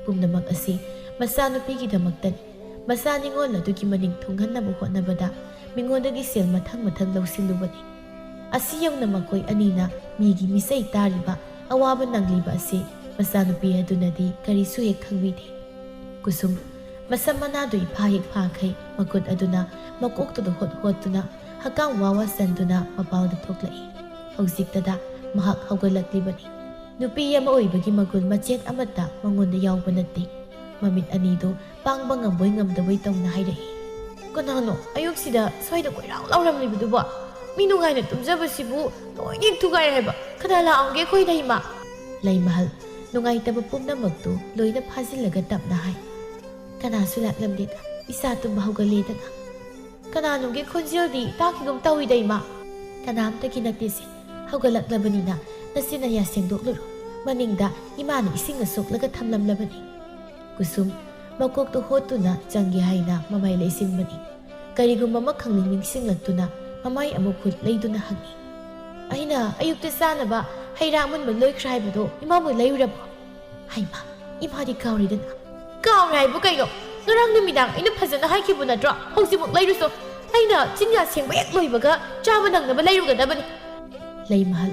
ꯄꯨꯝꯅꯃꯛ ꯑꯁꯤ ꯃꯆꯥꯅꯨꯄꯤꯒꯤꯗꯃꯛꯇꯅꯤ꯫ ꯃꯆꯥ ꯅꯤꯉꯣꯜ ꯑꯗꯨꯒꯤ ꯃꯅꯤꯡ ꯊꯨꯡꯍꯟꯅꯕ ꯍꯣꯠꯅꯕꯗ ꯃꯤꯉꯣꯟꯗꯒꯤ ꯁꯦꯜ ꯃꯊꯪ ꯃꯊꯪ ꯂꯧꯁꯤꯜꯂꯨꯕꯅꯤ꯫ ꯑꯁꯤ ꯌꯧꯅ ꯃꯈꯣꯏ ꯑꯅꯤꯅ ꯃꯤꯒꯤ ꯃꯤꯆꯩ ꯇꯥꯔꯤꯕ, ꯑꯋꯥꯕ ꯅꯪꯂꯤꯕ ꯑꯁꯤ ꯃꯆꯥꯅꯨꯄꯤ ꯑꯗꯨꯅꯗꯤ ꯀꯔꯤꯁꯨ ꯍꯦꯛ ꯈꯪꯕꯤꯗꯦ꯫ ꯀꯨꯁꯨꯝ, ꯃꯁꯝ ꯃꯅꯥꯗꯨ ꯏꯐꯥ ꯍꯦꯛ ꯐꯥꯈꯩ, ꯃꯈꯨꯠ ꯑꯗꯨꯅ ꯃꯀꯣꯛꯇꯨꯗ ꯍꯣꯠ ꯍꯣꯠꯇꯨꯅ ꯍꯛꯀꯥꯝ ꯋꯥ ꯋꯥ ꯁꯟꯗꯨꯅ ꯃꯄꯥꯜꯗ ꯊꯣꯛꯂꯛꯏ꯫ ꯍꯧꯖꯤꯛꯇꯗ ꯃꯍꯥꯛ ꯍꯧꯒꯠꯂꯛꯂꯤꯕꯅꯤ꯫ ꯅꯨꯄꯤ ꯑꯃ ꯑꯣꯏꯕꯒꯤ ꯃꯒꯨꯟ ꯃꯆꯦꯠ ꯑꯃꯠꯇ ꯃꯉꯣꯟꯗ ꯌꯥꯎꯕ ꯅꯠꯇꯦ꯫ ꯃꯃꯤꯠ ꯑꯅꯤꯗꯨ ꯄꯥꯡꯕ ꯉꯝꯕꯣꯏ ꯉꯝꯗꯕꯣꯏ ꯇꯧꯅ ꯍꯥꯏꯔꯛꯏ꯫ "ꯀꯅꯥꯅꯣ ꯑꯌꯨꯛꯁꯤꯗ ꯁ꯭ꯋꯥꯏꯗ ꯀꯣꯏꯔꯥꯎ ꯂꯥꯎꯔꯝꯂꯤꯕꯗꯨꯕꯣ? ꯃꯤ ꯅꯨꯡꯉꯥꯏꯅ ꯇꯨꯝꯖꯕꯁꯤꯕꯨ ꯂꯣꯏꯅ ꯊꯨꯒꯥꯏꯔꯦ ꯍꯥꯏꯕ꯫ ꯀꯅꯥ ꯂꯥꯛꯑꯝꯒꯦ ꯑꯩꯈꯣꯏꯗ ꯏꯃꯥ?" ꯂꯩꯃꯍꯜ ꯅꯨꯡꯉꯥꯏꯇꯕ ꯄꯨꯝꯅꯃꯛꯇꯨ ꯂꯣꯏꯅ ꯐꯥꯖꯤꯜꯂꯒ ꯇꯞꯅ ꯍꯥꯏ꯫ "ꯀꯅꯥꯁꯨ ꯂꯥꯛꯂꯝꯗꯦꯗ, ꯏꯆꯥ ꯇꯨꯝꯕ ꯍꯧꯒꯠꯂꯦꯗꯅ꯫ ꯀꯅꯥꯅꯣꯒꯤ ꯈꯣꯟꯖꯦꯜꯗꯤ ꯇꯥꯈꯤꯒꯨꯝ ꯇꯧꯏꯗ ꯏꯃꯥ?" "ꯀꯅꯥꯝꯇꯒꯤ ꯅꯠꯇꯦꯁꯦ, ꯍꯧꯒꯠꯂꯛꯂꯕꯅꯤꯅ ꯅꯆꯤꯟ ꯅꯌꯥ ꯁꯦꯡꯗꯣꯛꯂꯨꯔꯣ꯫ ꯃꯅꯤꯡꯗ ꯏꯃꯥꯅ ꯏꯁꯤꯡ ꯑꯁꯣꯛꯂꯒ ꯊꯝꯂꯝꯂꯕꯅꯤ꯫" ꯀꯨꯁꯨꯝ ꯃꯀꯣꯛꯇꯨ ꯍꯣꯠꯇꯨꯅ ꯆꯪꯒꯦ ꯍꯥꯏꯅ ꯃꯃꯥꯏ ꯂꯩꯁꯤꯟꯕꯅꯤ꯫ ꯀꯔꯤꯒꯨꯝꯕ ꯑꯃ ꯈꯪꯅꯤꯡ ꯅꯤꯡꯁꯤꯡꯂꯛꯇꯨꯅ ꯃꯃꯥꯏ ꯑꯃꯨꯛ ꯍꯨꯠ ꯂꯩꯗꯨꯅ ꯍꯪꯉꯤ꯫ "ꯑꯩꯅ ꯑꯌꯨꯛꯇ ꯆꯥꯅꯕ ꯍꯩ ꯔꯥ ꯑꯃꯨꯟꯕ ꯂꯣꯏꯈ꯭ꯔꯦ ꯍꯥꯏꯕꯗꯣ ꯏꯃꯥꯕꯨ ꯂꯩꯔꯨꯔꯕꯣ?" "ꯍꯩꯃꯥ, ꯏꯃꯥꯗꯤ ꯀꯥꯎꯔꯤꯗꯅ?" "ꯀꯥꯎꯔꯦ ꯍꯥꯏꯕꯨ ꯀꯩꯅꯣ? ꯉꯔꯥꯡ ꯅꯨꯃꯤꯗꯥꯡ ꯑꯩꯅ ꯐꯖꯅ ꯍꯥꯏꯈꯤꯕ ꯅꯠꯇ꯭ꯔꯣ? ꯍꯧꯖꯤꯛꯃꯛ ꯂꯩꯔꯨꯁꯣ꯫ ꯑꯩꯅ ꯆꯤꯟꯌꯥ ꯁꯦꯡꯕ ꯍꯦꯛ ꯂꯣꯏꯕꯒ ꯆꯥꯕ ꯅꯪꯅꯕ ꯂꯩꯔꯨꯒꯗꯕꯅꯤ꯫" ꯂꯩꯃꯍꯜ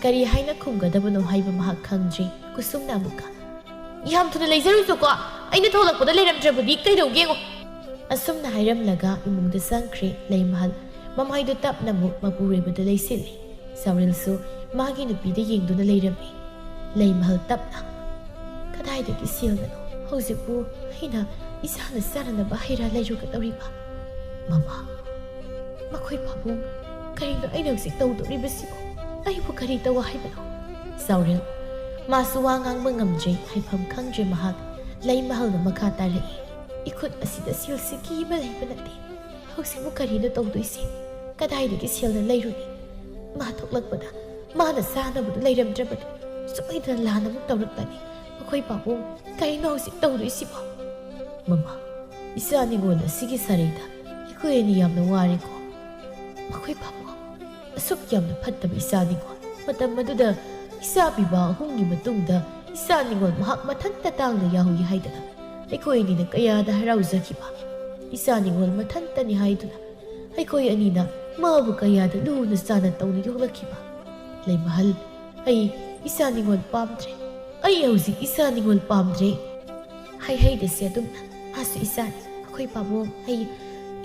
ꯀꯔꯤ ꯍꯥꯏꯅ ꯈꯨꯝꯒꯗꯕꯅꯣ ꯍꯥꯏꯕ ꯃꯍꯥꯛ ꯈꯪꯗ꯭ꯔꯤ꯫ ꯀꯨꯁꯨꯝꯅ ꯑꯃꯨꯛꯀ, "ꯌꯥꯝ ꯊꯨꯅ ꯂꯩꯖꯔꯨꯁꯣꯀꯣ꯫ ꯑꯩꯅ ꯊꯣꯛꯂꯛꯄꯗ ꯂꯩꯔꯝꯗ꯭ꯔꯕꯗꯤ ꯀꯩꯗꯧꯒꯦ ꯌꯦꯡꯉꯣ꯫" ꯑꯁꯨꯝꯅ ꯍꯥꯏꯔꯝꯂꯒ ꯏꯃꯨꯡꯗ ꯆꯪꯈ꯭ꯔꯦ ꯂꯩꯃꯍꯜ꯫ ꯃꯃꯥꯏꯗꯨ ꯇꯞꯅ ꯑꯃꯨꯛ ꯃꯄꯨꯔꯣꯏꯕꯗ ꯂꯩꯁꯤꯜꯂꯤ꯫ ꯆꯥꯎꯔꯦꯜꯁꯨ ꯃꯥꯒꯤ ꯅꯨꯄꯤꯗ ꯌꯦꯡꯗꯨꯅ ꯂꯩꯔꯝꯃꯤ꯫ ꯂꯩꯃꯍꯜ ꯇꯞꯅ, "ꯀꯗꯥꯏꯗꯒꯤ ꯁꯦꯜꯅꯅꯣ ꯍꯧꯖꯤꯛꯄꯨ ꯑꯩꯅ ꯏꯁꯥꯅ ꯆꯥꯅꯅꯕ ꯍꯩ ꯔꯥ ꯂꯩꯔꯨꯒꯗꯧꯔꯤꯕ? ꯃꯃꯥ, ꯃꯈꯣꯏ ꯄꯥꯕꯨꯡ, ꯀꯔꯤꯅꯣ ꯑꯩꯅ ꯍꯧꯖꯤꯛ ꯇꯧꯗꯧꯔꯤꯕꯁꯤꯕꯨ? ꯑꯩꯕꯨ ꯀꯔꯤ ꯇꯧ ꯍꯥꯏꯕꯅꯣ?" ꯆꯥꯎꯔꯦꯜ ꯃꯥꯁꯨ ꯋꯥ ꯉꯥꯡꯕ ꯉꯝꯗ꯭ꯔꯦ, ꯍꯥꯏꯐꯝ ꯈꯪꯗ꯭ꯔꯦ ꯃꯍꯥꯛ꯫ ꯂꯩꯃꯍꯜꯅ ꯃꯈꯥ ꯇꯥꯔꯛꯏ, "ꯏꯈꯨꯠ ꯑꯁꯤꯗ ꯁꯦꯜꯁꯤꯀꯤ ꯑꯃ ꯂꯩꯕ ꯅꯠꯇꯦ꯫ ꯍꯧꯖꯤꯛꯄꯨ ꯀꯔꯤꯅꯣ ꯇꯧꯗꯣꯏꯁꯦ? ꯀꯗꯥꯏꯗꯒꯤ ꯁꯦꯜꯅ ꯂꯩꯔꯨꯅꯤ? ꯃꯥ ꯊꯣꯛꯂꯛꯄꯗ ꯃꯥꯅ ꯆꯥꯅꯕꯗꯨ ꯂꯩꯔꯝꯗ꯭ꯔꯕꯗꯤ ꯁꯣꯏꯗꯅ ꯂꯥꯟ ꯑꯃꯨꯛ ꯇꯧꯔꯛꯂꯅꯤ꯫ ꯃꯈꯣꯏ ꯄꯥꯕꯨꯡ, ꯀꯔꯤꯅꯣ ꯍꯧꯖꯤꯛ ꯇꯧꯗꯣꯏꯁꯤꯕꯣ?" "ꯃꯃꯥ, ꯏꯆꯥ ꯅꯤꯉꯣꯜ ꯑꯁꯤꯒꯤ ꯁꯔꯩꯗ ꯑꯩꯈꯣꯏ ꯑꯅꯤ ꯌꯥꯝꯅ ꯋꯥꯔꯦꯀꯣ꯫ ꯃꯈꯣꯏ ꯄꯥꯕꯨꯡ, ꯑꯁꯨꯛ ꯌꯥꯝꯅ ꯐꯠꯇꯕ ꯏꯆꯥ ꯅꯤꯉꯣꯜ, ꯃꯇꯝ ꯑꯗꯨꯗ ꯏꯆꯥ ꯄꯤꯕ ꯑꯍꯨꯝꯒꯤ ꯃꯇꯨꯡꯗ ꯏꯆꯥ ꯅꯤꯉꯣꯜ ꯃꯍꯥꯛ ꯃꯊꯟꯇ ꯇꯥꯡꯅ ꯌꯥꯎꯏ ꯍꯥꯏꯗꯅ ꯑꯩꯈꯣꯏ ꯑꯅꯤꯅ ꯀꯌꯥꯗ ꯍꯔꯥꯎꯖꯈꯤꯕ꯫ ꯏꯆꯥ ꯅꯤꯉꯣꯜ ꯃꯊꯟꯇꯅꯤ ꯍꯥꯏꯗꯨꯅ ꯑꯩꯈꯣꯏ ꯑꯅꯤꯅ ꯃꯥꯕꯨ ꯀꯌꯥꯗ ꯂꯨꯅ ꯆꯥꯟꯅ ꯇꯧꯅ ꯌꯣꯛꯂꯛꯈꯤꯕ꯫ ꯂꯩꯃꯍꯜ, ꯑꯩ ꯏꯆꯥ ꯅꯤꯉꯣꯜ ꯄꯥꯝꯗ꯭ꯔꯦ꯫ ꯑꯩ ꯍꯧꯖꯤꯛ ꯏꯆꯥ ꯅꯤꯉꯣꯜ ꯄꯥꯝꯗ꯭ꯔꯦ꯫" ꯍꯥꯏꯍꯩꯗꯁꯦ ꯑꯗꯨꯝꯅ, ꯃꯥꯁꯨ ꯏꯆꯥꯅꯤ꯫ ꯑꯩꯈꯣꯏ ꯄꯥꯕꯨꯡ, ꯑꯩ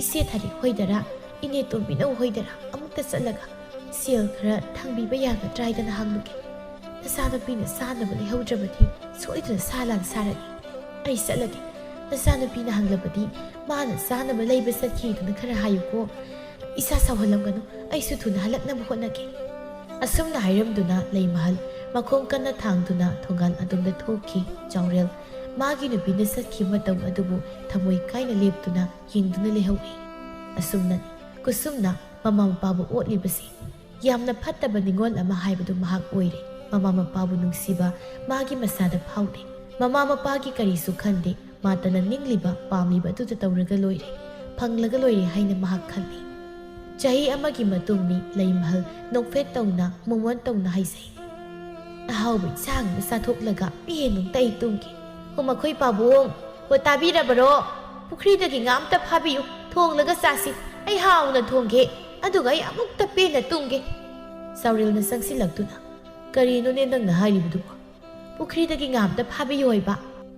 ꯏꯆꯦ ꯊꯔꯤ ꯍꯣꯏꯗꯔꯥ "ꯏꯅꯦ ꯇꯣꯝꯕꯤꯅ ꯍꯣꯏꯗꯔ ꯑꯃꯨꯛꯇ ꯆꯠꯂꯒ ꯁꯦꯜ ꯈꯔ ꯊꯥꯡꯕꯤꯕ ꯌꯥꯒꯗ꯭ꯔꯥ ꯍꯥꯏꯗꯅ ꯍꯪꯂꯨꯒꯦ꯫ ꯅꯆꯥꯅꯨꯄꯤꯅ ꯆꯥꯅꯕ ꯂꯩꯍꯧꯗ꯭ꯔꯕꯗꯤ ꯁꯣꯏꯗꯅ ꯁꯥ ꯂꯥꯟ ꯁꯥꯔꯅꯤ꯫ ꯑꯩ ꯆꯠꯂꯒꯦ꯫ ꯅꯆꯥꯅꯨꯄꯤꯅ ꯍꯪꯂꯕꯗꯤ ꯃꯥꯅ ꯆꯥꯅꯕ ꯂꯩꯕ ꯆꯠꯈꯤꯗꯨꯅ ꯈꯔ ꯍꯥꯏꯌꯨꯀꯣ꯫ ꯏꯁꯥ ꯁꯥꯎꯍꯜꯂꯝꯒꯅꯨ, ꯑꯩꯁꯨ ꯊꯨꯅ ꯍꯜꯂꯛꯅꯕ ꯍꯣꯠꯅꯒꯦ"꯫ ꯑꯁꯨꯝꯅ ꯍꯥꯏꯔꯝꯗꯨꯅ ꯂꯩꯃꯍꯜ ꯃꯈꯣꯡ ꯀꯟꯅ ꯊꯥꯡꯗꯨꯅ ꯊꯣꯡꯒꯥꯜ ꯑꯗꯣꯝꯗ ꯊꯣꯛꯈꯤ꯫ ꯆꯥꯎꯔꯦꯜ ꯃꯥꯒꯤ ꯅꯨꯄꯤꯅ ꯆꯠꯈꯤꯕ ꯃꯇꯧ ꯑꯗꯨꯕꯨ ꯊꯃꯣꯏ ꯀꯥꯏꯅ ꯂꯦꯞꯇꯨꯅ ꯌꯦꯡꯗꯨꯅ ꯂꯩꯍꯧꯏ꯫ ꯑꯁꯨꯝꯅꯅꯤ ꯀꯨꯁꯨꯝꯅ ꯃꯃꯥ ꯃꯄꯥꯕꯨ ꯑꯣꯠꯂꯤꯕꯁꯤ꯫ ꯌꯥꯝꯅ ꯐꯠꯇꯕ ꯅꯤꯉꯣꯜ ꯑꯃ ꯍꯥꯏꯕꯗꯨ ꯃꯍꯥꯛ ꯑꯣꯏꯔꯦ꯫ ꯃꯃꯥ ꯃꯄꯥꯕꯨ ꯅꯨꯡꯁꯤꯕ ꯃꯥꯒꯤ ꯃꯁꯥꯗ ꯐꯥꯎꯗꯦ꯫ ꯃꯃꯥ ꯃꯄꯥꯒꯤ ꯀꯔꯤꯁꯨ ꯈꯟꯗꯦ꯫ ꯃꯥꯇꯅ ꯅꯤꯡꯂꯤꯕ ꯄꯥꯝꯂꯤꯕ ꯑꯗꯨꯗ ꯇꯧꯔꯒ ꯂꯣꯏꯔꯦ, ꯐꯪꯂꯒ ꯂꯣꯏꯔꯦ ꯍꯥꯏꯅ ꯃꯍꯥꯛ ꯈꯜꯂꯤ꯫ ꯆꯍꯤ ꯑꯃꯒꯤ ꯃꯇꯨꯡꯅꯤ꯫ ꯂꯩꯃꯍꯜ ꯅꯣꯛꯐꯦꯠ ꯇꯧꯅ ꯃꯣꯃꯣꯟ ꯇꯧꯅ ꯍꯥꯏꯖꯩ꯫ "ꯑꯍꯥꯎꯕ ꯏꯟꯁꯥꯡ ꯑꯃ ꯆꯥꯊꯣꯛꯂꯒ ꯄꯦꯟꯅ ꯑꯝꯇ ꯑꯩ ꯇꯨꯝꯒꯦ꯫ ꯑꯣ ꯃꯈꯣꯏ ꯄꯥꯕꯨꯡ, ꯑꯣ ꯇꯥꯕꯤꯔꯕꯔꯣ? ꯄꯨꯈ꯭ꯔꯤꯗꯒꯤ ꯉꯥ ꯑꯝꯇ ꯐꯥꯕꯤꯌꯨ, ꯊꯣꯡꯂꯒ ꯆꯥꯁꯤ꯫ ꯑꯩ ꯍꯥꯎꯅ ꯊꯣꯡꯒꯦ, ꯑꯗꯨꯒ ꯑꯩ ꯑꯃꯨꯛꯇ ꯄꯦꯟꯅ ꯇꯨꯝꯒꯦ"꯫ ꯆꯥꯎꯔꯦꯜꯅ ꯆꯪꯁꯤꯜꯂꯛꯇꯨꯅ, "ꯀꯔꯤꯅꯣꯅꯦ ꯅꯪꯅ ꯍꯥꯏꯔꯤꯕꯗꯨꯕꯣ? ꯄꯨꯈ꯭ꯔꯤꯗꯒꯤ ꯉꯥ ꯑꯝꯇ ꯐꯥꯕꯤꯌꯨ ꯍꯥꯏꯕ"꯫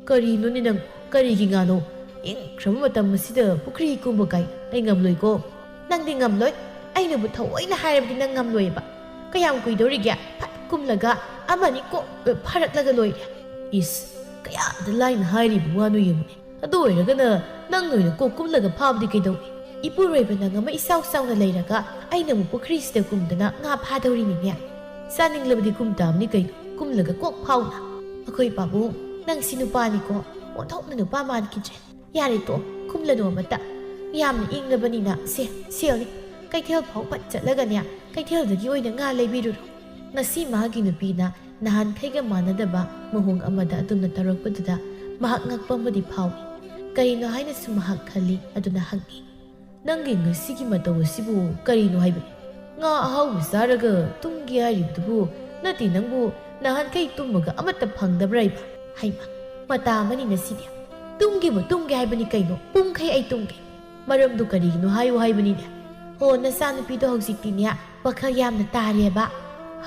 "ꯀꯔꯤꯅꯣꯅꯦ ꯅꯪ? ꯀꯔꯤꯒꯤ ꯉꯥꯅꯣ? ꯏꯪꯈ꯭ꯔꯕ ꯃꯇꯝ ꯑꯁꯤꯗ ꯄꯨꯈ꯭ꯔꯤ ꯀꯨꯝꯕ ꯀꯥꯏ? ꯑꯩ ꯉꯝꯂꯣꯏꯀꯣ"꯫ "ꯅꯪꯗꯤ ꯉꯝꯂꯣꯏ꯫ ꯑꯩꯅꯕꯨ ꯊꯑꯣꯏꯅ ꯍꯥꯏꯔꯕꯗꯤ ꯅꯪ ꯉꯝꯂꯣꯏꯕ꯫ ꯀꯌꯥꯝ ꯀꯨꯏꯗꯧꯔꯤꯒꯦ? ꯐꯠ ꯀꯨꯝꯂꯒ ꯑꯃꯅꯤ ꯀꯣꯛ ꯐꯥꯔꯛꯂꯒ ꯂꯣꯏꯔꯦ"꯫ "ꯏꯁ, ꯀꯌꯥꯗ ꯂꯥꯏꯅ ꯍꯥꯏꯔꯤꯕ ꯋꯥꯅꯣ ꯌꯦꯡꯉꯨꯅꯦ꯫ ꯑꯗꯨ ꯑꯣꯏꯔꯒꯅ ꯅꯪ ꯑꯣꯏꯅ ꯀꯣꯛ ꯀꯨꯝꯂꯒ ꯐꯥꯕꯗꯤ ꯀꯩꯗꯧꯏ? ꯏꯄꯨꯔꯣꯏꯕ ꯅꯪ ꯑꯃ ꯏꯆꯥꯎ ꯆꯥꯎꯅ ꯂꯩꯔꯒ ꯑꯩꯅ ꯑꯃꯨꯛ ꯄꯨꯈ꯭ꯔꯤꯁꯤꯗ ꯀꯨꯝꯗꯅ ꯉꯥ ꯐꯥꯗꯧꯔꯤꯅꯤꯅꯦ꯫ ꯆꯥꯅꯤꯡꯂꯕꯗꯤ ꯀꯨꯝ ꯇꯥꯕꯅꯤ ꯀꯩꯅꯣ, ꯀꯨꯝꯂꯒ ꯀꯣꯛ ꯐꯥꯎꯅ"꯫ "ꯑꯩꯈꯣꯏ ꯄꯥꯕꯨꯡ, ꯅꯪꯁꯤ ꯅꯨꯄꯥꯅꯤꯀꯣ, ꯑꯣꯟꯊꯣꯛꯅ ꯅꯨꯄꯥ ꯃꯥꯟꯈꯤꯗ꯭ꯔꯦ꯫ ꯌꯥꯔꯦ ꯇꯣꯛꯑꯣ, ꯀꯨꯝꯂꯅꯨ ꯑꯃꯇ꯫ ꯌꯥꯝꯅ ꯏꯪꯂꯕꯅꯤꯅ ꯁꯦ, ꯁꯦꯜꯅꯤ꯫ ꯀꯩꯊꯦꯜ ꯐꯥꯎ ꯐꯠ ꯆꯠꯂꯒꯅꯦ, ꯀꯩꯊꯦꯜꯗꯒꯤ ꯑꯣꯏꯅ ꯉꯥ ꯂꯩꯕꯤꯔꯨꯔꯣ"꯫ ꯉꯁꯤ ꯃꯍꯥꯛꯀꯤ ꯅꯨꯄꯤꯅ ꯅꯍꯥꯟꯈꯩꯒ ꯃꯥꯟꯅꯗꯕ ꯃꯑꯣꯡ ꯑꯃꯗ ꯑꯗꯨꯝꯅ ꯇꯧꯔꯛꯄꯗꯨꯗ ꯃꯍꯥꯛ ꯉꯛꯄ ꯑꯃꯗꯤ ꯐꯥꯎꯏ꯫ ꯀꯔꯤꯅꯣ ꯍꯥꯏꯅꯁꯨ ꯃꯍꯥꯛ ꯈꯜꯂꯤ꯫ ꯑꯗꯨꯅ ꯍꯪꯉꯤ, "ꯅꯪꯒꯤ ꯉꯁꯤꯒꯤ ꯃꯇꯧ ꯑꯁꯤꯕꯨ ꯀꯔꯤꯅꯣ ꯍꯥꯏꯕꯅꯤ? ꯉꯥ ꯑꯍꯥꯎꯕ ꯆꯥꯔꯒ ꯇꯨꯝꯒꯦ ꯍꯥꯏꯔꯤꯕꯗꯨꯕꯨ ꯅꯠꯇꯦ, ꯅꯪꯕꯨ ꯅꯍꯥꯟꯈꯩ ꯇꯨꯝꯃꯒ ꯑꯃꯠꯇ ꯐꯪꯗꯕ꯭ꯔꯥ ꯍꯥꯏꯕ? ꯍꯩꯃ, ꯃꯇꯥ ꯑꯃꯅꯤ ꯉꯁꯤꯗꯤ꯫ ꯇꯨꯝꯒꯦꯕꯨ ꯇꯨꯝꯒꯦ ꯍꯥꯏꯕꯅꯤ ꯀꯩꯅꯣ, ꯄꯨꯡꯈꯩ ꯑꯩ ꯇꯨꯝꯒꯦ꯫ ꯃꯔꯝꯗꯨ ꯀꯔꯤꯒꯤꯅꯣ ꯍꯥꯏꯌꯨ ꯍꯥꯏꯕꯅꯤꯅꯦ"꯫ "ꯑꯣ, ꯅꯆꯥꯅꯨꯄꯤꯗꯣ ꯍꯧꯖꯤꯛꯇꯤꯅꯦ ꯋꯥꯈꯜ ꯌꯥꯝꯅ ꯇꯥꯔꯦꯕ"꯫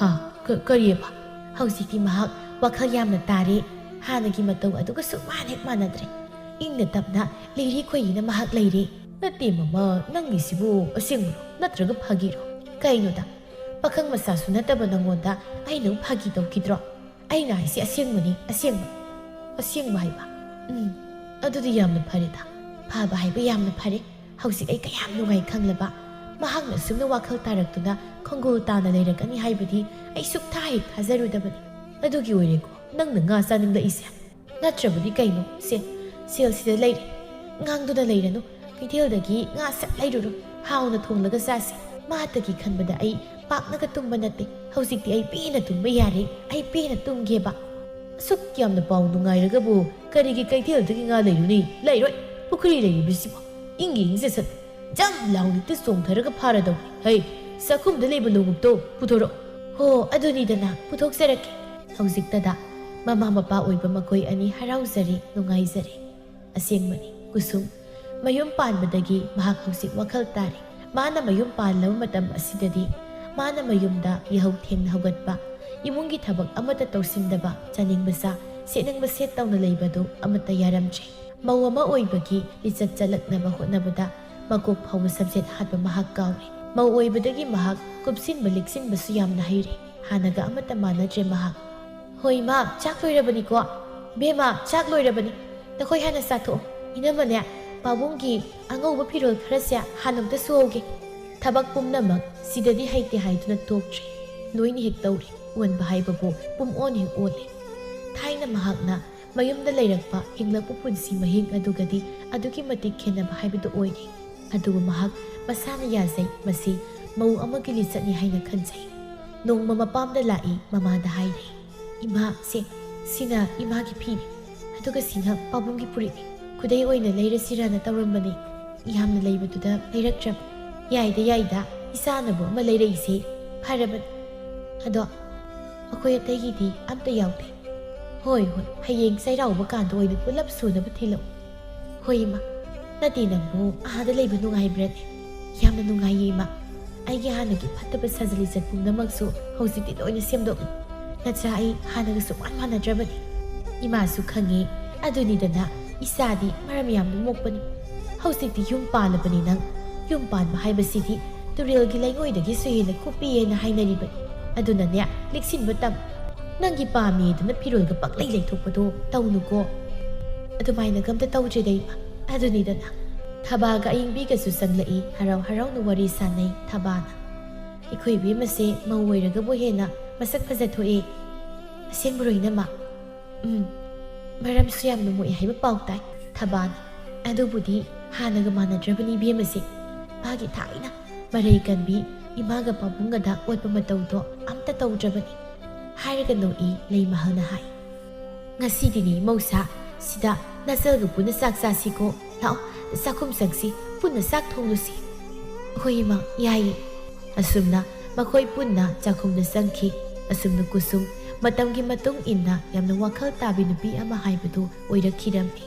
"ꯍꯥ? ꯀ-, ꯀꯔꯤꯑꯕ?" "ꯍꯧꯖꯤꯛꯇꯤ ꯃꯍꯥꯛ ꯋꯥꯈꯜ ꯌꯥꯝꯅ ꯇꯥꯔꯦ꯫ ꯍꯥꯟꯅꯒꯤ ꯃꯇꯧ ꯑꯗꯨꯒꯁꯨ ꯃꯥꯟ ꯍꯦꯛ ꯃꯥꯟꯅꯗ꯭ꯔꯦ꯫ ꯏꯪꯅ ꯇꯞꯅ ꯂꯤꯔꯤ ꯈꯣꯏꯔꯤꯅ ꯃꯍꯥꯛ ꯂꯩꯔꯦ"꯫ "ꯅꯠꯇꯦ ꯃꯃꯥ, ꯅꯪꯒꯤꯁꯤꯕꯨ ꯑꯁꯦꯡꯕꯔꯣ ꯅꯠꯇ꯭ꯔꯒ ꯐꯥꯒꯤꯔꯣ? ꯀꯩꯅꯣꯗ, ꯄꯥꯈꯪ ꯃꯆꯥꯁꯨ ꯅꯠꯇꯕ ꯅꯪꯉꯣꯟꯗ ꯑꯩꯅ ꯑꯃꯨꯛ ꯐꯥꯒꯤ ꯇꯧꯈꯤꯗ꯭ꯔꯣ? ꯑꯩꯅ ꯍꯥꯏꯁꯤ ꯑꯁꯦꯡꯕꯅꯤ, ꯑꯁꯦꯡꯕ꯫" "ꯑꯁꯦꯡꯕ ꯍꯥꯏꯕ? ꯎꯝ, ꯑꯗꯨꯗꯤ ꯌꯥꯝꯅ ꯐꯔꯦꯗ꯫ ꯐꯕ ꯍꯥꯏꯕ ꯌꯥꯝꯅ ꯐꯔꯦ꯫ ꯍꯧꯖꯤꯛ ꯑꯩ ꯀꯌꯥꯝ ꯅꯨꯡꯉꯥꯏ ꯈꯪꯂꯕ? ꯃꯍꯥꯛꯅ ꯑꯁꯨꯝꯅ ꯋꯥꯈꯜ ꯇꯥꯔꯛꯇꯨꯅ ꯈꯣꯡꯒꯨꯜ ꯇꯥꯅ ꯂꯩꯔꯛꯀꯅꯤ ꯍꯥꯏꯕꯗꯤ ꯑꯩ ꯁꯨꯛꯊꯥ ꯍꯦꯛ ꯊꯥꯖꯔꯨꯗꯕꯅꯤ꯫ ꯑꯗꯨꯒꯤ ꯑꯣꯏꯔꯦꯀꯣ ꯅꯪꯅ ꯉꯥ ꯆꯥꯅꯤꯡꯂꯛꯏꯁꯦ꯫ ꯅꯠꯇ꯭ꯔꯕꯗꯤ ꯀꯩꯅꯣ? ꯁꯦ, ꯁꯦꯜꯁꯤꯗ ꯂꯩꯔꯦ꯫ ꯉꯥꯡꯗꯨꯅ ꯂꯩꯔꯅꯨ꯫ ꯀꯩꯊꯦꯜꯗꯒꯤ ꯉꯥ ꯁꯠ ꯂꯩꯔꯨꯔꯣ꯫ ꯍꯥꯎꯅ ꯊꯣꯡꯂꯒ ꯆꯥꯁꯤ꯫" ꯃꯍꯥꯛꯇꯒꯤ ꯈꯟꯕꯗ ꯑꯩ ꯄꯥꯛꯅꯒ ꯇꯨꯝꯕ ꯅꯠꯇꯦ꯫ ꯍꯧꯖꯤꯛꯇꯤ ꯑꯩ ꯄꯦꯟꯅ ꯇꯨꯝꯕ ꯌꯥꯔꯦ꯫ ꯑꯩ ꯄꯦꯟꯅ ꯇꯨꯝꯒꯦꯕ꯫ ꯑꯁꯨꯛ ꯌꯥꯝꯅ ꯄꯥꯎ ꯅꯨꯡꯉꯥꯏꯔꯒꯕꯨ ꯀꯔꯤꯒꯤ ꯀꯩꯊꯦꯜꯗꯒꯤ ꯉꯥ ꯂꯩꯔꯨꯅꯤ? ꯂꯩꯔꯣꯏ꯫ ꯄꯨꯈ꯭ꯔꯤ ꯂꯩꯔꯤꯕꯁꯤꯕꯨ ꯏꯪꯒꯤ ꯏꯪꯖꯁꯠ ꯖꯝ ꯂꯥꯎꯅ ꯍꯦꯛꯇ ꯆꯣꯡꯊꯔꯒ ꯐꯥꯔꯗꯧꯅꯤ꯫ ꯍꯩ, ꯆꯥꯛꯈꯨꯝꯗ ꯂꯩꯕ ꯂꯣꯡꯎꯞꯇꯣ ꯄꯨꯊꯣꯔꯛꯑꯣ꯫ ꯍꯣ, ꯑꯗꯨꯅꯤꯗꯅ, ꯄꯨꯊꯣꯛꯆꯔꯛꯀꯦ꯫ ꯍꯧꯖꯤꯛꯇꯗ ꯃꯃꯥ ꯃꯄꯥ ꯑꯣꯏꯕ ꯃꯈꯣꯏ ꯑꯅꯤ ꯍꯔꯥꯎꯖꯔꯦ, ꯅꯨꯡꯉꯥꯏꯖꯔꯦ꯫ ꯑꯁꯦꯡꯕꯅꯤ, ꯀꯨꯁꯨꯝ, ꯃꯌꯨꯝ ꯄꯥꯟꯕꯗꯒꯤ ꯃꯍꯥꯛ ꯍꯧꯖꯤꯛ ꯋꯥꯈꯜ ꯇꯥꯔꯦ꯫ ꯃꯥꯅ ꯃꯌꯨꯝ ꯄꯥꯜꯂꯕ ꯃꯇꯝ ꯑꯁꯤꯗꯗꯤ ꯃꯥꯅ ꯃꯌꯨꯝꯗ ꯌꯥꯍꯧ ꯊꯦꯡꯅ ꯍꯧꯒꯠꯄ, ꯏꯃꯨꯡꯒꯤ ꯊꯕꯛ ꯑꯃꯠꯇ ꯇꯧꯁꯤꯟꯗꯕ, ꯆꯥꯅꯤꯡꯕ ꯆꯥ, ꯁꯦꯠꯅꯤꯡꯕ ꯁꯦꯠ ꯇꯧꯅ ꯂꯩꯕꯗꯨ ꯑꯃꯠꯇ ꯌꯥꯔꯝꯗ꯭ꯔꯦ꯫ ꯃꯧ ꯑꯃ ꯑꯣꯏꯕꯒꯤ ꯂꯤꯆꯠ ꯆꯠꯂꯛꯅꯕ ꯍꯣꯠꯅꯕꯗ ꯃꯀꯣꯛ ꯐꯥꯎꯕ ꯁꯝꯖꯦꯠ ꯍꯥꯠꯄ ꯃꯍꯥꯛ ꯀꯥꯎꯔꯦ꯫ ꯃꯧ ꯑꯣꯏꯕꯗꯒꯤ ꯃꯍꯥꯛ ꯀꯨꯞꯁꯤꯟꯕ ꯂꯤꯛꯁꯤꯟꯕꯁꯨ ꯌꯥꯝꯅ ꯍꯩꯔꯦ꯫ ꯍꯥꯟꯅꯒ ꯑꯃꯠꯇ ꯃꯥꯟꯅꯗ꯭ꯔꯦ ꯃꯍꯥꯛ꯫ "ꯍꯣꯏ ꯏꯃꯥ, ꯆꯥꯛ ꯂꯣꯏꯔꯕꯅꯤꯀꯣ꯫ ꯕꯦꯝꯃ, ꯆꯥꯛ ꯂꯣꯏꯔꯕꯅꯤ꯫ ꯅꯈꯣꯏ ꯍꯥꯟꯅ ꯆꯥꯊꯣꯛꯑꯣ꯫ ꯏꯅꯝꯃꯅꯦ, ꯄꯥꯕꯨꯡꯒꯤ ꯑꯉꯧꯕ ꯐꯤꯔꯣꯜ ꯈꯔꯁꯦ ꯍꯥꯟꯅ ꯑꯝꯇ ꯁꯨꯍꯧꯒꯦ꯫" ꯊꯕꯛ ꯄꯨꯝꯅꯃꯛ ꯁꯤꯗꯗꯤ ꯍꯩꯇꯦ ꯍꯥꯏꯗꯨꯅ ꯇꯣꯛꯇ꯭ꯔꯦ꯫ ꯂꯣꯏꯅ ꯍꯦꯛ ꯇꯧꯔꯦ꯫ ꯑꯣꯟꯕ ꯍꯥꯏꯕꯕꯨ ꯄꯨꯝꯑꯣꯟ ꯍꯦꯛ ꯑꯣꯜꯂꯦ꯫ ꯊꯥꯏꯅ ꯃꯍꯥꯛꯅ ꯃꯌꯨꯝꯗ ꯂꯩꯔꯛꯄ ꯍꯤꯡꯂꯛꯄ ꯄꯨꯟꯁꯤ ꯃꯍꯤꯡ ꯑꯗꯨꯒꯗꯤ ꯑꯗꯨꯛꯀꯤ ꯃꯇꯤꯛ ꯈꯦꯟꯅꯕ ꯍꯥꯏꯕꯗꯨ ꯑꯣꯏꯔꯦ꯫ ꯑꯗꯨꯕꯨ ꯃꯍꯥꯛ ꯃꯁꯥꯅ ꯌꯥꯖꯩ, ꯃꯁꯤ ꯃꯧ ꯑꯃꯒꯤ ꯂꯤꯆꯠꯅꯤ ꯍꯥꯏꯅ ꯈꯟꯖꯩ꯫ ꯅꯣꯡꯃ ꯃꯄꯥꯝꯗ ꯂꯥꯛꯏ, ꯃꯃꯥꯗ ꯍꯥꯏꯔꯦ, "ꯏꯃꯥ, ꯁꯦ, ꯁꯤꯅ ꯏꯃꯥꯒꯤ ꯐꯤꯅꯤ, ꯑꯗꯨꯒ ꯁꯤꯅ ꯄꯥꯕꯨꯡꯒꯤ ꯐꯨꯔꯤꯠꯅꯤ꯫ ꯈꯨꯗꯩ ꯑꯣꯏꯅ ꯂꯩꯔꯁꯤꯔꯥꯅ ꯇꯧꯔꯝꯕꯅꯤ꯫ ꯌꯥꯝꯅ ꯂꯩꯕꯗꯨꯗ ꯂꯩꯔꯛꯇ꯭ꯔꯕ꯫" "ꯌꯥꯏꯗ, ꯌꯥꯏꯗ, ꯏꯆꯥꯅꯕꯨ ꯑꯃ ꯂꯩꯔꯛꯏꯁꯦ ꯐꯔꯕꯅꯤ꯫ ꯑꯗꯣ ꯑꯩꯈꯣꯏ ꯑꯇꯩꯒꯤꯗꯤ ꯑꯝꯇ ꯌꯥꯎꯗꯦ꯫" "ꯍꯣꯏ, ꯍꯣꯏ, ꯍꯌꯦꯡ ꯆꯩꯔꯥꯎꯕ ꯀꯥꯟꯗ ꯑꯣꯏꯅ ꯄꯨꯂꯞ ꯁꯨꯅꯕ ꯊꯤꯜꯂꯛꯎ꯫" "ꯍꯣꯏ ꯏꯃꯥ꯫ ꯅꯠꯇꯦ, ꯅꯪꯕꯨ ꯑꯥꯗ ꯂꯩꯕ ꯅꯨꯡꯉꯥꯏꯕ꯭ꯔꯅꯦ?" "ꯌꯥꯝꯅ ꯅꯨꯡꯉꯥꯏꯌꯦ ꯏꯃꯥ꯫ ꯑꯩꯒꯤ ꯍꯥꯟꯅꯒꯤ ꯐꯠꯇꯕ ꯁꯥꯖꯠ ꯂꯤꯆꯠ ꯄꯨꯝꯅꯃꯛꯁꯨ ꯍꯧꯖꯤꯛꯇꯤ ꯂꯣꯏꯅ ꯁꯦꯝꯗꯣꯛꯂꯦ꯫ ꯅꯠꯇ꯭ꯔꯥ ꯑꯩ ꯍꯥꯟꯅꯒ ꯁꯨꯛꯃꯥꯟ ꯃꯥꯟꯅꯗ꯭ꯔꯕꯅꯤ꯫" ꯏꯃꯥꯁꯨ ꯈꯪꯉꯦ꯫ ꯑꯗꯨꯅꯤꯗꯅ, ꯏꯆꯥꯗꯤ ꯃꯔꯝ ꯌꯥꯝꯅ ꯃꯣꯛꯄꯅꯤ꯫ ꯍꯧꯖꯤꯛꯇꯤ ꯌꯨꯝ ꯄꯥꯜꯂꯕꯅꯤ ꯅꯪ꯫ ꯌꯨꯝ ꯄꯥꯟꯕ ꯍꯥꯏꯕꯁꯤꯗꯤ ꯇꯨꯔꯦꯜꯒꯤ ꯂꯩꯉꯣꯏꯗꯒꯤꯁꯨ ꯍꯦꯟꯅ ꯀꯨꯞꯄꯤ ꯍꯥꯏꯅ ꯍꯥꯏꯅꯔꯤꯕꯅꯤ꯫ ꯑꯗꯨꯅꯅꯦ, ꯂꯤꯛꯁꯤꯟꯕ ꯇꯝ꯫ ꯅꯪꯒꯤ ꯄꯥꯝꯃꯤꯗꯨꯅ ꯐꯤꯔꯣꯜꯒ ꯄꯪꯂꯩ ꯂꯩꯊꯣꯛꯄꯗꯣ ꯇꯧꯅꯨꯀꯣ꯫ ꯑꯗꯨꯃꯥꯏꯅꯒ ꯑꯝꯇ ꯇꯧꯗ꯭ꯔꯦꯗ ꯏꯃꯥ꯫ ꯑꯗꯨꯅꯤꯗꯅ꯫ ꯊꯕꯥꯒ ꯑꯌꯤꯡꯕꯤꯒꯁꯨ ꯆꯪꯂꯛꯏ꯫ ꯍꯔꯥꯎ ꯍꯔꯥꯎꯅ ꯋꯥꯔꯤ ꯁꯥꯟꯅꯩ ꯊꯕꯥꯅ꯫ ꯑꯩꯈꯣꯏ ꯏꯕꯦꯝꯃꯁꯦ ꯃꯧ ꯑꯣꯏꯔꯒꯕꯨ ꯍꯦꯟꯅ ꯃꯁꯛ ꯐꯖꯊꯣꯛꯑꯦ꯫ ꯑꯁꯦꯡꯕꯔꯣ ꯏꯅꯝꯃ? ꯎꯝ, ꯃꯔꯝꯁꯨ ꯌꯥꯝꯅ ꯃꯣꯛꯑꯦ ꯍꯥꯏꯕ ꯄꯥꯎ ꯇꯥꯏ ꯊꯕꯥꯅ꯫ ꯑꯗꯨꯕꯨꯗꯤ ꯍꯥꯟꯅꯒ ꯃꯥꯟꯅꯗ꯭ꯔꯕꯅꯤ ꯏꯕꯦꯝꯃꯁꯦ꯫ ꯃꯥꯒꯤ ꯊꯥꯏꯅ ꯃꯔꯩ ꯀꯟꯕꯤ, ꯏꯃꯥꯒ ꯄꯥꯕꯨꯡꯒꯗ ꯑꯣꯠꯄ ꯃꯇꯧꯗꯣ ꯑꯝꯇ ꯇꯧꯗ꯭ꯔꯕꯅꯤ꯫ ꯍꯥꯏꯔꯒ ꯅꯣꯛꯏ ꯂꯩꯃꯍꯜꯅ ꯍꯥꯏ꯫ ꯉꯁꯤꯗꯤꯅꯦ ꯃꯧꯁꯥ, ꯁꯤꯗ ꯅꯆꯜꯒ ꯄꯨꯟꯅ ꯆꯥꯛ ꯆꯥꯁꯤꯀꯣ꯫ ꯂꯥꯛꯑꯣ, ꯆꯥꯛꯈꯨꯝ ꯆꯪꯁꯤ, ꯄꯨꯟꯅ ꯆꯥꯛ ꯊꯣꯡꯂꯨꯁꯤ꯫ ꯍꯣꯏ ꯏꯃꯥ, ꯌꯥꯏꯌꯦ꯫ ꯑꯁꯨꯝꯅ ꯃꯈꯣꯏ ꯄꯨꯟꯅ ꯆꯥꯛꯈꯨꯝꯗ ꯆꯪꯈꯤ꯫ ꯑꯁꯨꯝꯅ ꯀꯨꯁꯨꯝ ꯃꯇꯝꯒꯤ ꯃꯇꯨꯡ ꯏꯟꯅ ꯌꯥꯝꯅ ꯋꯥꯈꯜ ꯇꯥꯕꯤ ꯅꯨꯄꯤ ꯑꯃ ꯍꯥꯏꯕꯗꯨ ꯑꯣꯏꯔꯛꯈꯤꯔꯝꯃꯤ꯫